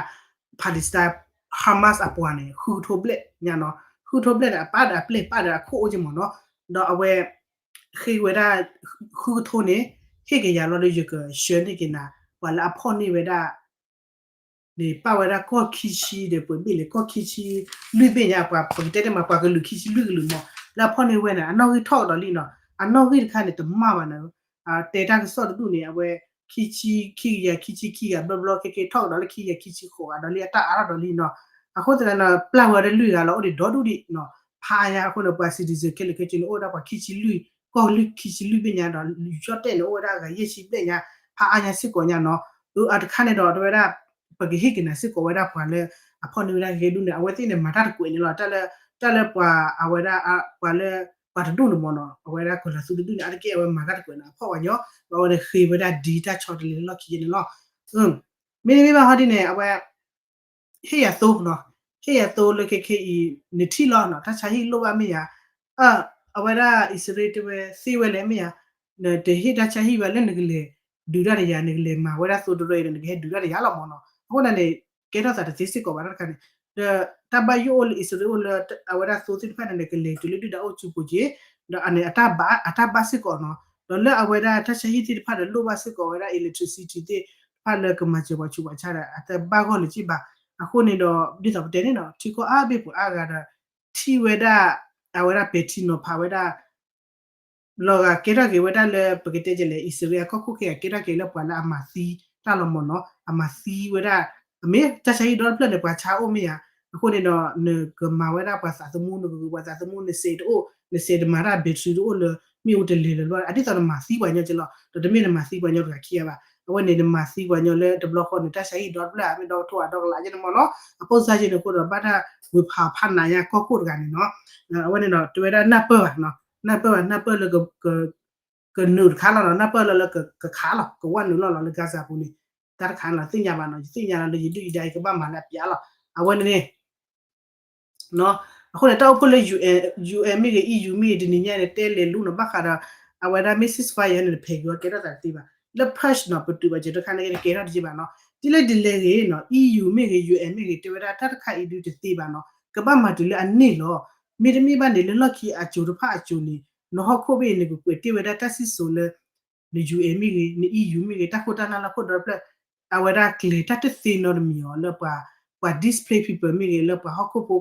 Palestine Hamas အပှၤန့ၣ် ဃုကထိဘျဲၣ်ညါနီၤ, ဃုကထိဘျဲၣ်န့ၣ် အပာ်ဒီးအပျဲၢ်ပာ်ဒီးအခိၣ်အိၣ်က့မ့ၢ်နီၤ, ဒီးအဝဲ ဃ့ဝဲဒၣ် ဃုကထိန့ၣ် ဟ့ၣ်က့ၤယၤလီၤဒီးယကဆှၢန့ၢ်က့ၤနၤ ပှၤလၢအဖီၣ်န့ၢ်ဝဲဒၣ် န့ၣ် ပာ်ဝဲဒၣ်ကီၢ်ခံဆံဒီးပှဲၤဘ့ၣ်လဲၣ် ကီၢ်ခံဆံလွံၢ်ဘ့ၣ်ညါ ပှၤပကတဲတ့ၢ်မး ပှၤကလုာ်ခံဆံလွံၢ်ကလုာ်မ့ၢ် လၢအဖီၣ်န့ၢ်ဝဲန့ၣ် အနီၣ်ဂံၢ်ထီၣ်ကဒီးလံနီၤ, အနီၣ်ဂံၢ်တခါန့ၣ် တမၣ်ဘၣ်နီၤ, တဲတၢ်ကစီၣ်တဒူၣ်န့ၣ် အဝဲ ခံဆံ ခံကယၤ ခံဆံခံဂၤဘျီဘျီ ခဲကဲထီၣ်ကဒီးလၢခံကယၤ ခံဆံဃိးဂၤဒီးလံ အတၢ်အါထီၣ်ဒီးလံနီၤ, အဃိသတးန့ၣ် ပျၢ်ဝဲဒၣ်လွံၢ်ဂၤလီၤ အိၣ်ဒံးဒီဒူၣ်ဒံးနီၤ, ဖးညါအဃိန့ၣ် ပှၤ citizen ခဲလၢာ်ခဲဆ့န့ၣ် အိၣ်ဝဲဒၣ်ပှၤခံဆံလွံၢ် ကီၢ်လွံၢ်ခံဆံလွံၢ်ဘ့ၣ်ညါဒီး ယူၤကၠီၣ်တဲၣ်န့ၣ် အိၣ်ဝဲဒၣ်အဂၤယဲၢ်ဆံဘျဲၣ်ညါ ဖးအါညါစ့ၢ်ကီးညါနီၤ, အတခါန့ၣ်ဒီး တဲဝဲဒၣ် ပကဟ့ၣ်က့ၤနၤစ့ၢ်ကီးဝဲဒၣ်ပှၤလၢ အဖီၣ်န့ၢ်ဝဲဒၣ်ဂ့ၤဒူၣ်န့ၣ် အဝဲသ့ၣ်န့ၣ် မၤတၢ်တကွဲးန့ၣ်လီၤ, တၢ်လၢ တၢ်လၢပှၤအဝဲဒၣ် ပှၤလၢ ပှၤတဒူၣ်န့ၣ်မ့ၢ်နီၤ အဝဲဒၣ်ကီၤလၤသူတဒူၣ်န့ၣ် အါတက့ၢ်အဝဲမၤတၢ်တကွဲးန့ၣ် အဖီၣ်ဝဲညီ ဒီးအဝဲန့ၣ်ဃ့ဝဲဒၣ်ဒ်တၢ်ဆီတလဲလၢလီၢ်ခံယဲန့ၣ်လီၤ, မ့တမ့ၢ်ဘၣ်ဟီဒ်န့ၣ် အဝဲ ဟ့ၣ်ယၤသိနီၤ, ဟ့ၣ်ယၤသိလၢခဲခဲအံၤ နထံၣ်လီၤနီၤ တၢ်ဆါဟံၣ်လိၣ်ဘၣ်မ့ၢ်ယၤ, အဝဲဒၣ်အံၣ်စရ့လးတဲဝဲသ့ဝဲလဲၣ်မ့ၢ်ယၤ, နတဟ့ၣ်တၢ်ဆါဟံၣ်ဘၣ်လၢနကလဲၤဒုးတၢ်ဒီးယၤ နကလဲၤမၤဝဲဒၣ်သိတရၢအံၤဒီး နကဟဲဒုးတၢ်ဒီးယၤလီၤမ့ၢ်နီၤ, အဃိန့ၣ်န့ၣ် ကဲထီၣ်သးတသ့စ့ၢ်ကီးဘၣ်တၢ်တခါန့ၣ်, ဒီးတၢ်ဘၣ်ယိၣ်အိၣ်လၢအံၣ်စရ့လးအိၣ်လၢ အဝဲဒၣ်သိသ့ၣ်တဖၣ်န့ၣ် ကလဲၤတုၤလၢဒုၣ်ဒါအိၣ်ဆူပူၤက့ၤ, ဒီးအန့ၣ် အတၢ်ဘၣ်စ့ၢ်ကီးနီၤ, ဒီးလၢအဝဲဒၣ်တၢ်ဆါဟံၣ်သ့ၣ်တဖၣ်ဒီးလိၣ်ဘၣ်စ့ၢ်ကီးဝဲဒၣ် electricity သ့ၣ်တဖၣ်လၢကမၤစၢၤပှၤဆူးပှၤဆါဒီး အတဘၣ်ဂီၢ်လၢၤက့ဘၣ်, အဃိန့ၣ်ဒီး ဒ်သိးပတဲန့ၣ်နီၤ ထံကီၢ်အါဘ့ၣ်ပှၤအါဂၤဒီး ထံၣ်ဝဲဒၣ် အဝဲဒၣ်ပဲာ်ထံနီၤဖးဝဲဒၣ် လီၤဂာ်ကဲထီၣ်က့ၤဝဲဒၣ်လၢပကတဲကလဲၣ် အံၣ်စရ့လးအကီၢ်ခိၣ်ခဲအံၤ ကဲထီၣ်က့ၤလၢပှၤလၢအမၤသံတၢ်လီၤမ့ၢ်နီၤ, အမၤသံဝဲဒၣ်, အမ့ၢ်တၢ်ဆါဟံၣ်ဒီတဖျၢၣ်န့ၣ် ပှၤဆါအိၣ်မ့ၢ်ယၤ, အဃိန့ၣ်ဒီး နကမၤဝဲဒၣ်ပှၤသးသမူ နကဂုာ်ပှၤသးသမူ နစဲးတအိၣ် နစဲးတမၤတၢ် battery တအိၣ်လၢ မ့ၣ်အူတလဲၤလၢၤလီၤ အဒ်သိးနမၤသံပှၤညီက့လီၤ, ဒီးတမ့ၢ်နမၤသံပှၤညီတဂၤခံဂၤဘၣ်, အဝဲန့ၣ်နမၤသံပှၤညီလၢတဘျီဃီန့ၣ် တၢ်ဆါဟံၣ်ဒီတဖျၢၣ် မ့ၢ်ဒီကထိအဒီကလးက့န့ၣ်မ့ၢ်နီၤ, အဖိစါက့န့ၣ်အဃိဒီး ဘၣ်တၢ်ဝံၤဖးဖးနးညါကီၢ်ခိၣ်တဂၤန့ၣ်နီၤ, အဝဲန့ၣ်ဒီး တဲဝဲဒၣ်နၢ်ပၢၢ်ဘၣ်နီၤ, နၢ်ပၢၢ်ဘၣ် နၢ်ပၢၢ်လၢ ကနုာ်တခါလီၤနီၤ, နၢ်ပၢၢ်လၢလၢကခးလီၤ ကဝၣ်နုာ်လီၤလီၤလၢ Gaza ပူၤန့ၣ်, တၢ်တခါန့ၣ်လီၤ သ့ၣ်ညါဘၣ်နီၤ, ယသ့ၣ်ညါလီၤလၢယဒုၣ်ယဒါအံၤကဘၣ်မၤလၢအပျးလီၤ, အဝဲန့ၣ်န့ၣ် အဃိန့ၣ် တၢ်အိၣ်ဖှိၣ်လၢ UN မ့ၢ်ဂ့ၤ EU မ့ၢ်ဂ့ၤ တနံၤညါန့ၣ် တဲလဲၤလူၤနီၤ ဘၣ်ဃးဒီး အဝဲဒၣ်မ့ၢ် ceasefire န့ၣ် ဖဲက့ၤဝဲကဲထီၣ်သးတသ့ဘၣ်, လၢ Persia နီၤ ပတုာ်ဘၣ်စၢၤတခါန့ၣ်က့ၤ ကဲထီၣ်တသ့ဘၣ်နီၤ, ဒ်လဲၣ်ဒ်လဲၣ်ဂ့ၤနီၤ EU မ့ၢ်ဂ့ၤ UN မ့ၢ်ဂ့ၤ တဲဝဲဒၣ်တၢ်တခါအံၤဒုးတသ့ဘၣ်နီၤ ကဘၣ်မၤတုၤလၢအန့ၢ်လီၤ, မ့တမ့ၢ်ဘၣ်န့ၣ် လၢလီၢ်ခံအစိၤတဖၣ်အစိၤန့ၣ် နဟီၣ်ခိၣ်ဘ့ၣ်န့ၣ် ကကွဲးတ့ၢ်ဝဲဒၣ်တၢ်စံၣ်စိၤလၢ န UN မ့ၢ်ဂ့ၤ န EU မ့ၢ်ဂ့ၤ တၢ်ခိၣ်တၢ်နၢ်လၢခိၣ်ဒီဖျၢၣ် အဝဲဒၣ်ကျဲၤတၢ်တသ့နီတမံၤအီၤလၢပှၤ ပှၤ displaced people မ့ၢ်ဂ့ၤ လၢပှၤဟီၣ်ခိၣ်ဖိ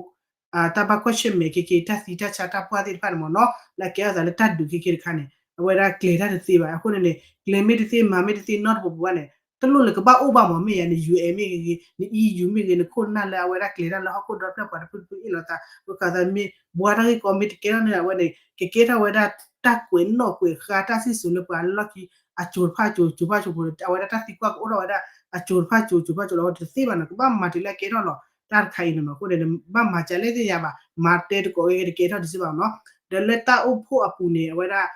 တၢ်ဘၣ်ကွၢ်ဆၢၣ်မဲာ်ခဲက့ၤ တၢ်သံတၢ်ဆါတၢ်ပှၢ်သ့ၣ်တဖၣ်န့ၣ်မ့ၢ်နီၤ လၢအကဲထီၣ်သးလၢတၢ်ဒုးခဲက့ၤတခါန့ၣ် အဝဲဒၣ်ကျဲၤတၢ်တသ့ဘၣ်. အဃိန့ၣ်န့ၣ် ကျဲၤမ့ၢ်တသ့ မၤမ့ၢ်တသ့ နီတပူၤပူၤဘၣ်န့ၣ် တလိၣ်လၢကဘၣ်အိၣ်ဘၣ်မ့ၢ်မ့ၢ်ယၤန့ၣ် UN မ့ၢ်ဂ့ၤ န EU မ့ၢ်ဂ့ၤ နခိၣ်နၢ်လၢအဝဲဒၣ်ကျဲၤတၢ်လၢဟီၣ်ခိၣ်ဒီဖျၢၣ် ပှၤတဖုတဖုအ့ၣ်လိာ်သး ဘၣ်ဃးသးမ့ၢ် ဘှါတၢ်ဂ့ၢ်ကီမ့ၢ်တကဲထီၣ်န့ၣ် အဝဲန့ၣ် ကကဲထီၣ်ဝဲဒၣ်တၢ်ကွဲးနီၣ်ကွဲးဃါတၢ်စံၣ်စိၤလၢပှၤလၢလီၢ်ခံ အစိၤတဖၣ်အစိၤ စိၤတဖၣ်စိၤဖိ အဝဲဒၣ်တၢ်သံကွၢ်ကအိၣ်ထီၣ်ဝဲဒၣ် အစိၤတဖၣ်စိၤ စိၤတဖၣ်စိၤလီၤ အဝဲတသ့ဘၣ်နီၤ ကဘၣ်မၤတုၤလၢအကဲထီၣ်လီၤ တၢ်တခါအံၤန့ၣ်နီၤ. အဃိန့ၣ် ဘၣ်မၤကလဲၣ်သ့ၣ်ညါဘၣ် မၤတဲတကိးဂ့ၤတကဲထီၣ်တစ့ၢ်ဘၣ်နီၤ. ဒီးလၢတၢ်အိၣ်ဖှိၣ်အပူၤန့ၣ် အဝဲဒၣ်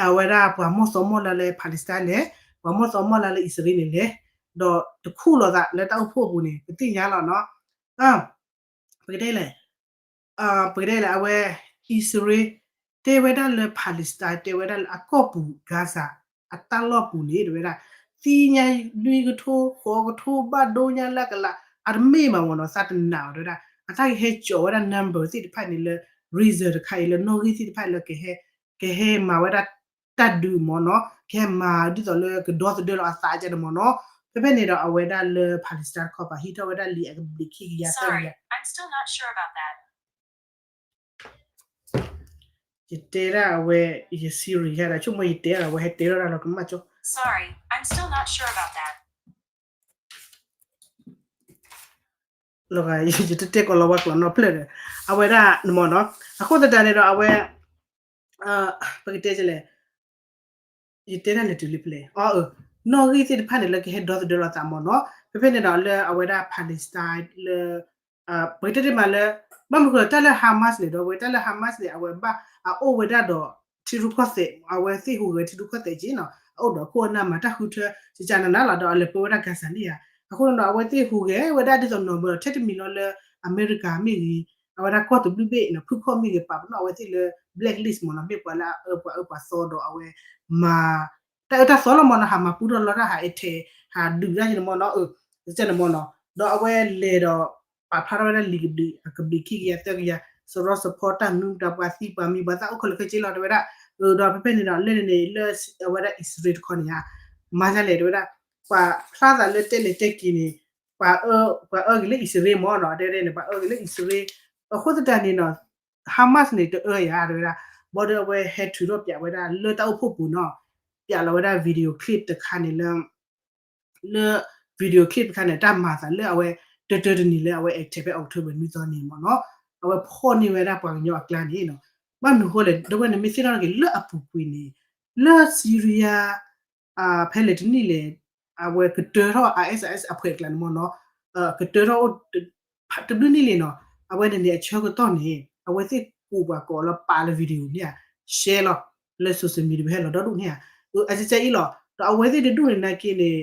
အဝဲဒၣ်ပှၤမီၢ်သီမီၢ်လၢ်လၢ Palestine လဲၣ် ပှၤမီၢ်သီမီၢ်လၢ်လၢ အံၣ်စရ့လးန့ၣ်လဲၣ် ဒီးတခူၣ်လိာ်သးလၢတၢ်အိၣ်ဖှိၣ်အပူၤန့ၣ် ပသ့ၣ်ညါလီၤနီၤ. ပကတဲလဲၣ် ပကတဲလဲၣ် အဝဲ အံၣ်စရ့လး တဲဝဲဒၣ်လၢ Palestine တဲဝဲဒၣ်လၢအကီၢ်ပူၤ Gaza အတၢ်လီၢ်ပူၤန့ၣ် တဲဝဲဒၣ် သံညါလွံၢ်ကထိ ဃိးကထိ ဘၣ်ဒိညါလၢကလး အတမ့ၢ်ဘၣ်မ့ၢ်နီၤ သးတနာ်အီၤတဲဝဲဒၣ် အတၢ်ကဟဲကၠီၤဝဲဒၣ် number သ့ၣ်တဖၣ်န့ၣ်လၢ reason တခါအံၤလၢ နီၣ်ဂံၢ်သ့ၣ်တဖၣ်လၢ ကဟဲမၤဝဲဒၣ် တၢ်ဒုးမ့ၢ်နီၤ ကဟဲမၤဒ်သိးလၢကဒီသဒၢလီၤအသးကဲန့ၣ်မ့ၢ်နီၤ. ဖဲဖဲန့ၣ်ဒီးအဝဲဒၣ်လၢ Palestine တခီပၤ ဟံးထီၣ်ဝဲဒၣ်လံာ်အကဘျံးခံကယၤသၢကယၤ ယတဲဒၣ်အဝဲ ယ Siri ယါဒီး ဆိကမိၣ်ယတဲဒၣ်အဝဲဟဲတဲထီၣ်တၢ်လီၤကမၣ်ကၠီ လီၤဂာ် ယတတဲကီးလီၤဝဲကျိာ်နီတဖျၢၣ်ဒီး အဝဲဒၣ်န့ၣ်မ့ၢ်နီၤ အဃိသတးန့ၣ်ဒီးအဝဲ ပကတဲလဲၣ် ယတဲဒၣ်လဲၤတုၤလံဖဲလဲၣ် အ နီၣ်ဂံၢ်သ့ၣ်တဖၣ်န့ၣ်လၢကဟဲဒီသဒၢလီၤသးမ့ၢ်နီၤ ဖဲဖဲန့ၣ်ဒီးလၢအဝဲဒၣ် Palestine လၢ ပကတဲတ့ၢ်မးလၢ ဘၣ်မနုၤဃိလၢတၢ်လၢ Hamas န့ၣ်ဒီး အဝဲတၢ်လၢ Hamas န့ၣ် အဝဲဘၣ်အအိၣ်ဝဲဒၣ်ဒီး ထံရူၢ်ကီၢ်သဲး အဝဲသ့ၣ်ဟူးဂဲၤထံရူၢ်ကီၢ်သဲးက့နီၤ အအိၣ်ဒီးခိၣ်အနၢ်မၤတၢ်ဃုထၢ ကကနနလီၤဒီးအလဲၤပၢဝဲဒၣ် Gaza န့ၣ်ဧါ အဃိန့ၣ်ဒီး အဝဲသ့ၣ်ဟူးဂဲၤဝဲဒၣ်ဒ်သိးနီၢ်ဘၢဒီး ထဲတမံၤလီၤလၢ အမဲရကၤမ့ၢ်ဂ့ၤ အဝဲဒၣ်ကီၢ်တဘျုးဘ့ၣ်နီၤ ဖုခီၣ်မ့ၢ်ဂ့ၤ ပာ်ပနီၣ်အဝဲသ့ၣ်လၢ blacklist မ့ၢ်နီၤ မ့ၢ်ပှၤလၢအအၢပှၤအၢပှၤသီဒီးအဝဲ မၤ တၢ်အၢတၢ်သီလီၤမ့ၢ်နီၤ ဟးမၤပူထီၣ်လီတၢ် ဟးအဲၣ်ထဲး ဟးဒုးတၢ်က့န့ၣ်မ့ၢ်နီၤ ကဲန့ၣ်မ့ၢ်နီၤ ဒီးအဝဲလဲၤဒီး ပာ်ဖျါထီၣ်ဝဲဒၣ်လံာ်ကဘျံး အကဘျံးခံကယၤသၢကယၤ စရီစဖီတၢ်မနုၤတၢ်ပှၤသံပှၤမံၤပှၤသၣ်အိၣ်ခဲလၢာ်ခဲဆ့လီၤ တဲဝဲဒၣ်. ဒီးဖဲဖဲန့ၣ်ဒီး လၢန့ၣ်န့ၣ် လၢအဝဲဒၣ်အံၣ်စရ့လးတခီန့ၣ်ဧါ မၤဒ်လဲၣ် တဲဝဲဒၣ် ပှၤဖျါသးလၢတဲလဲၤတဲက့ၤန့ၣ် ပှၤအၢက့ၤလၢအံၣ်စရ့လးမ့ၢ်နီၤ တဲဝဲဒၣ်န့ၣ် ပှၤအၢက့ၤလၢအံၣ်စရ့လး အဃိသတးန့ၣ်နီၤ Hamas န့ၣ် တအၢယၤ တဲဝဲဒၣ် ဘၣ်ဒီးအဝဲဟဲထုးထီၣ်ပၠးဝဲဒၣ်လၢတၢ်အိၣ်ဖှိၣ်ပူၤနီၤ ပၠးလီၤဝဲဒၣ် video clip တခါန့ၣ်လၢ လၢ video clip တခါန့ၣ် တၢ်မၤသးလၢအဝဲ တၢတၢတနံၤလၢအဝဲ attack ဖဲ October နွံသီန့ၣ်မ့ၢ်နီၤ အဝဲဖီၣ်န့ၢ်ဝဲဒၣ်ပှၤကညီအကျါန့ၣ်နီၤ ဘၣ်မနုၤဃိလဲၣ် ဒီပုၢ်ဝဲၢ်န့ၣ် မ့ၢ်သ့ၣ်နီၣ်ထီၣ်က့ၤလၢအပူၤကွံာ်န့ၣ် လၢ Syria ဖဲလဲၣ်တနံၣ်လဲၣ် အဝဲကတၢၢ်ထီၣ် ISIS အဖှဲးအကျါန့ၣ်မ့ၢ်နီၤ ကတၢၢ်ထီၣ် တဘျုးနံၣ်လံနီၤ အဝဲန့ၣ်န့ၣ် အဆၢကတီၢ်န့ၣ် အဝဲသ့ၣ်ကူးပှၤကိးလၢပာ်လၢ video န့ၣ်ဧါ share လီၤ လၢ social media ပဟဲလီၤဒီဒူၣ်န့ၣ်ဧါ အကကဲအံၤလီၤ ဒီးအဝဲသ့ၣ်တဒူၣ်န့ၣ်နာ်က့န့ၣ်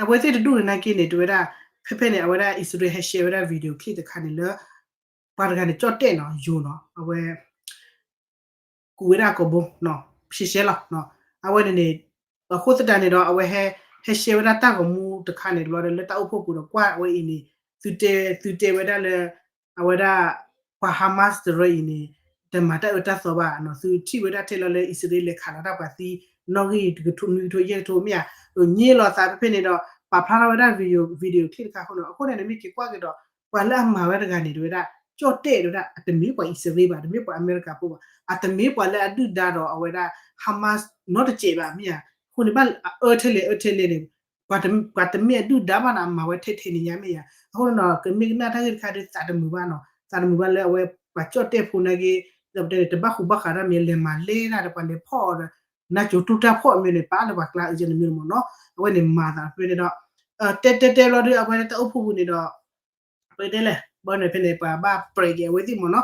အဝဲသ့ၣ်တဒူၣ်န့ၣ်နာ်က့န့ၣ် တဲဝဲဒၣ် ဖဲဖဲန့ၣ် အဝဲဒၣ်အံၣ်စရ့လးဟဲ share ဝဲဒၣ် video clip တခါန့ၣ်လၢ ပှၤတဂၤန့ၣ် ကၠီၣ်တဲၣ်နီၤ ယိၤနီၤ အဝဲ ကူးဝဲဒၣ်ကိာ်ဘိ ရှဲရှဲလီၤ အဝဲန့ၣ်န့ၣ် အဃိသတးန့ၣ်ဒီး အဝဲဟဲ ဟဲ share ဝဲဒၣ်တၢ်ဂီၤမူတခါန့ၣ်တဘျီဒီး လၢတၢ်အိၣ်ဖှိၣ်ပူၤဒီး ကွၢ်ဝဲအံၤန့ၣ် သုတဲ သုတဲဝဲဒၣ်လၢ အဝဲဒၣ် ပှၤ Hamas တရၢအံၤန့ၣ် တမၤတၢ်အၢတၢ်သီဘၣ်နီၤ သုထံၣ်ဝဲဒၣ်ထဲလီၤလၢအံၣ်စရ့လးလဲၤခးလီၤတၢ်ပှၤသံ နီၣ်ဂံၢ်တကထိ နွံကထိ ယဲၢ်ကထိမ့ၢ်ဧါ ည့လီၤသးဖဲဖဲန့ၣ်ဒီး ပာ်ဖျါထီၣ်ဝဲဒၣ် video video clip တခါအဃိန့ၣ် အဃိန့ၣ်န့ၣ် မ့ၢ်က့ၤကွၢ်က့ၤဒီး ပှၤလၢအမၤဝဲတဂၤန့ၣ် တဲဝဲဒၣ် ကၠီၣ်တဲၣ်တဲဝဲဒၣ် အတမ့ၢ်ပှၤအံၣ်စရ့လးဘၣ် တမ့ၢ်ပှၤအမဲရကၤဖိဘၣ် အတမ့ၢ်ပှၤလၢအဒုၣ်ဒါဒီးအဝဲဒၣ် Hamas နီတစဲးဘၣ်မ့ၢ်ဧါ အဃိန့ၣ် ဘၣ်အအၢထဲလဲၣ်အၢထဲလဲၣ်န့ၣ် ပှၤတမ့ၢ်အဒုၣ်ဒါဘၣ်နီၤ အမၤဝဲထဲထဲန့ၣ်ညါမ့ၢ်ဧါ အဃိန့ၣ်နီၤ ကမ့ၢ်ကနၣ်တၢ်ဂ့ၢ်တခါဒီး သးတမုာ်ဘၣ်နီၤ သးတမုာ်ဘၣ်လၢအဝဲပှၤကၠီၣ်တဲၣ်ဖိနာ်က့ ဒီးပတဲန့ၣ် တဘၣ်ဃူဘၣ်ဃးတၢ်မ့ၢ်လဲၤမၤလဲၢ်တၢ်ဒီးပှၤလဲၤဖီၣ်အီၤဒီး နါစိၤတူၢ်တၢ်ဖီၣ်မ့ၢ်န့ၣ် ပာ်လၢပှၤကျါအၢကဲန့ၣ်မ့ၢ်မ့ၢ်နီၤ အဝဲန့ၣ်မၤသးဖဲန့ၣ်ဒီး တဲတဲတဲဘျီဒီး အဝဲတၢ်အိၣ်ဖှိၣ်ပူၤန့ၣ်ဒီး ပတဲလဲၣ် ဘၣ်န့ၣ်ဖဲန့ၣ် ပှၤဘၣ်ပြဲးက့ၤအဝဲသ့ၣ်မ့ၢ်နီၤ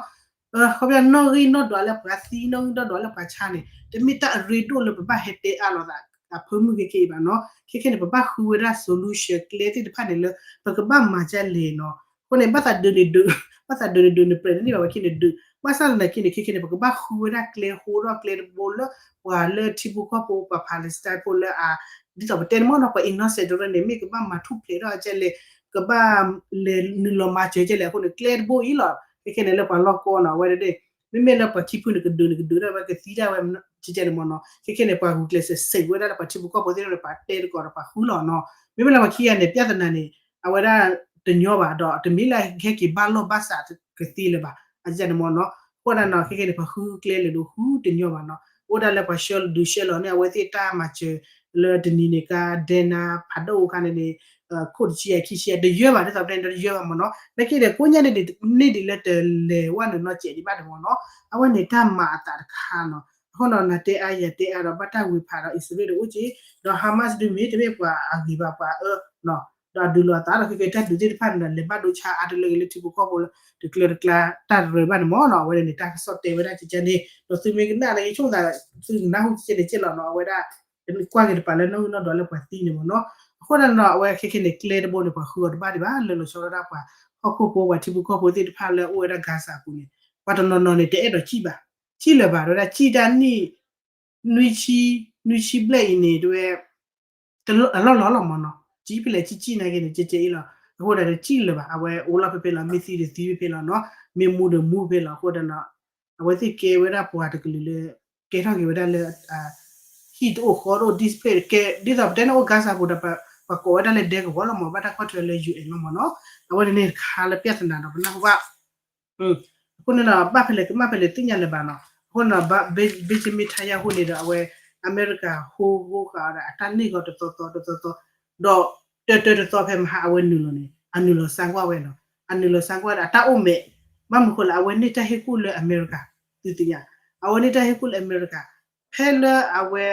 ခီပညီနီၣ်ဂံၢ်နီၣ်ဒွးလၢပှၤသံ နီၣ်ဂံၢ်နီၣ်ဒွးလၢပှၤဆါန့ၣ် တမ့ၢ်တၢ်အရ့ဒိၣ်လၢပဘၣ်ဟဲတဲအါလိာ်သး အဖၢမုၢ်ခဲခဲအံၤဘၣ်နီၤ ခဲခဲန့ၣ် ပဘၣ်ဃုဝဲဒၣ် solution ကျဲသ့ၣ်တဖၣ်န့ၣ်လၢ ပကဘၣ်မၤဒ်လဲၣ်နီၤ အဃိန့ၣ် ဘၣ်သးဒုးန့ၣ်ဒုး ဘၣ်သးဒုးန့ၣ်ဒုး နပြဲးန့ၢ်ဘၣ်ဝဲခံန့ၣ်ဒုး ဘၣ်ဆၣ်သနာ်က့န့ၣ် ခဲခဲန့ၣ် ပကဘၣ်ဃုဝဲဒၣ်ကျဲ ဟိထီၣ်ကျဲတဘိလၢ ပှၤလၢထံဖိကီၢ်ဖိ ပှၤ Palestine ဖိလၢအ ဒ်သိးပတဲန့ၣ်မ့ၢ်နီၤ ပှၤ innocent တရၢန့ၣ် မ့ၢ်ကဘၣ်မၤထူၣ်ဖျဲးထီၣ်ကဲလဲၣ် ကဘၣ်လဲၤနုာ်လီၤမၤစၢၤကဲလဲၣ်အဃိန့ၣ် ကျဲတဘိအံၤလီၤ ခဲခဲန့ၣ်လၢပှၤလီၢ်ကီနီၤ အဝဲဒၣ် မ့မ့ၢ်လၢပှၤခံဖုန့ၣ် ကဒုးန့ၣ်ကဒုးဒၣ်ဝဲ ကသံဒၣ်ဝဲ ကဲန့ၣ်မ့ၢ်နီၤ ခဲခဲန့ၣ် ပှၤဂုာ်ကျဲးစၢးစံးဝဲဒၣ်လၢပှၤထံဖိကီၢ်ဖိသ့ၣ်တဖၣ်န့ၣ် ပှၤတဲတကိးဒီးပှၤဃုလီၤနီၤ မ့မ့ၢ်လၢပှၤခံဂၤန့ၣ် ပြဿနာန့ၣ် အဝဲဒၣ်တညီဘၣ်ဒီး တမ့ၢ်လၢဟဲက့ၤဘၣ်လိာ်ဘၣ်စးကသ့လၢၤဘၣ် အကဲန့ၣ်မ့ၢ်နီၤ အဃိဒၣ်နီၤ ခဲခဲန့ၣ် ပှၤဃုကျဲလဲၤဒိးဃုတညီဘၣ်နီၤ အိၣ်ဒၣ်လၢပှၤဆှၢဒုးဆှၢလီၤန့ၣ် အဝဲသ့ၣ်တၢ်မၤစၢၤ လၢတနံၤန့ၣ် ကါဒဲနါ ဖးဒိၣ်အခါန့ၣ်န့ၣ် ခိၣ်တဆံယၤခံဆံယၤ တယၢဘၣ် ဒ်သိးပတဲန့ၣ် တယၢဘၣ်မ့ၢ်နီၤ နာ်က့ဒီး ကိညါန့ၣ်ဒ် န့ၢ်ဒံးလၢတလဲၤဝဲနုာ်နီၢ်စဲးဒံးဘၣ်န့ၣ်မ့ၢ်နီၤ အဝဲန့ၣ်တၢ်မၤအသးတခါနီၤ အဃိနီၤ နၤတဲအါယၤတဲအါဒီး ဘၣ်တၢ်ဝံၤဖးဒီး အံၣ်စရ့လးအိၣ်က့ၤ ဒီး Hamas ဒုးမ့ၢ်တမ့ၢ်ပှၤအဂ့ၤဘၣ်ပှၤအၢ ဒီးအဒုးလိာ်အသးဒီး ခဲကဲတၢ်ဒုးသ့ၣ်တဖၣ်န့ၣ်ဒီး လဲၤဘၣ်ဒိဆါအါတလၢက့ၤလၢထံဖိကီၢ်ဖိလၢ တကျၢၤတကျါတၢ်တရၢဘၣ်န့ၣ်မ့ၢ်နီၤ အဝဲဒၣ်န့ၣ် တၢ်ကစီၣ်တဲဝဲဒၣ်ကကဲန့ၣ် ဒီးသုမ့ၢ်ကနၣ်န့ၣ် ဆိကမိၣ်သး သုကနၢ်ဟူကကဲန့ၣ်ကဲလီၤနီၤ အဝဲဒၣ် ကွၢ်က့ၤတပၤလၢနီၣ်ဂံၢ်နီၣ်ဒွးလၢပှၤသံန့ၣ်မ့ၢ်နီၤ အဃိဒၣ်နီၤ အဝဲခဲခဲန့ၣ် ကျဲတဘိန့ၣ် ပှၤဃုအီၤတဘၣ်ဒံးဘၣ် လၢလီၤဆီဒၣ်တၢ်ပှၤ ဟီၣ်ခိၣ်ဖိပှၤထံဖိကီၢ်ဖိသ့ၣ်တဖၣ်လၢအိၣ်ဝဲဒၣ် Gaza ပူၤန့ၣ် ပှၤတနီၤနီၤန့ၣ် တအဲၣ်ဒိးစံၣ်ဘၣ် စံၣ်လၢၤဘၣ် တဲဝဲဒၣ်စံၣ်တၢ်နံၣ် နွံဆံ နွံဆံဘျဲၣ်အံၤန့ၣ် တဲဝဲ အလီၢ်လီၢ်လီၤမ့ၢ်နီၤ စံၣ်ဖဲလဲၣ်စံၣ်စံၣ်နာ်က့န့ၣ် ကဲကဲအံၤလီၤ အဃိဒၣ်တစံၣ်လၢၤဘၣ် အဝဲအိၣ်လီၤဖဲဖဲလီၤ မ့ၢ်သံဒီးသံဖဲဖဲလီၤနီၤ မ့ၢ်မူဒီးမူဖဲလီၤ အဃိဒၣ်နီၤ အဝဲသ့ၣ်ကဲဝဲဒၣ်ပှၤတကလုာ်လၢ ကဲထီၣ်က့ၤဝဲဒၣ်လၢ ဟံၣ်တအိၣ်ဃီတအိၣ် displaced ကဲ ဒ်သိးပတဲန့ၣ်အိၣ် Gaza ပူၤဒီး ပှၤကိးဝဲဒၣ်လၢဒဲကဝီၤလီၤမ့ၢ် ဘၣ်တၢ်ကွၢ်ထွဲလၢ ယူၢ်အဲၣ် လီၤမ့ၢ်နီၤ အဝဲန့ၣ်န့ၣ်တခါလၢ ပြဿနာ ဒီးပနၢ်ဟူဘၣ် အဃိန့ၣ်ဒီး ဘၣ်ဖဲလဲၣ်ကမၣ်ဖဲလဲၣ်သ့ၣ်ညါလၢၤဘၣ်နီၤ အဃိန့ၣ်ဒီး Benjamin Netanyahu န့ၣ်ဒီး အဝဲ အမဲရကၤဟိဃိဃာ်ဒီး အတၢ်န့ၢ်ဂီၤတသီသီတသီသီ ဒီးတၢတၢတသီဖဲမဟါအဝဲနုာ်လီၤန့ၣ် အနုာ်လီၤစါကွၢ်ဝဲလီၤ အနုာ်လီၤစါကွၢ်ဒီး အတၢ်အိၣ်မဲာ် ဘၣ်မနုၤဃိလၢ အဝဲန့ၢ်တၢ်ဟ့ၣ်ကူၣ်လၢအမဲရကၤ သုသ့ၣ်ညါ အဝဲန့ၢ်တၢ်ဟ့ၣ်ကူၣ်လၢအမဲရကၤ ဖဲလၢအဝဲ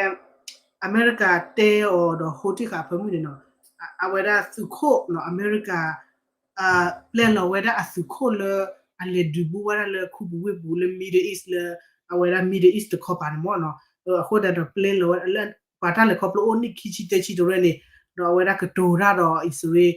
အမဲရကၤတဲအီၤဒီးဟိထံၣ်ဃာ်အဖၢမုၢ်န့ၣ်နီၤ အဝဲဒၣ်သုးခိၣ်နီၤ အမဲရကၤ ပျဲလီၤဝဲဒၣ်အသုးခိၣ်လၢ အလဲၤဒုးဘူးဝဲဒၣ်လၢခူပူၤဝ့ၢ်ပူၤလၢ Middle East လၢ အဝဲဒၣ် Middle East တခီပၤန့ၣ်မ့ၢ်နီၤ အဃိသတးဒီးပျဲလီၤဝဲလၢ ပှၤတၢ်လဲၤခီဖျိအိၣ်နံၣ်ခံဆံသၢဆံတရၢန့ၣ် ဒီးအဝဲဒၣ်ကတိၤတၢ်ဒီးအံၣ်စရ့လး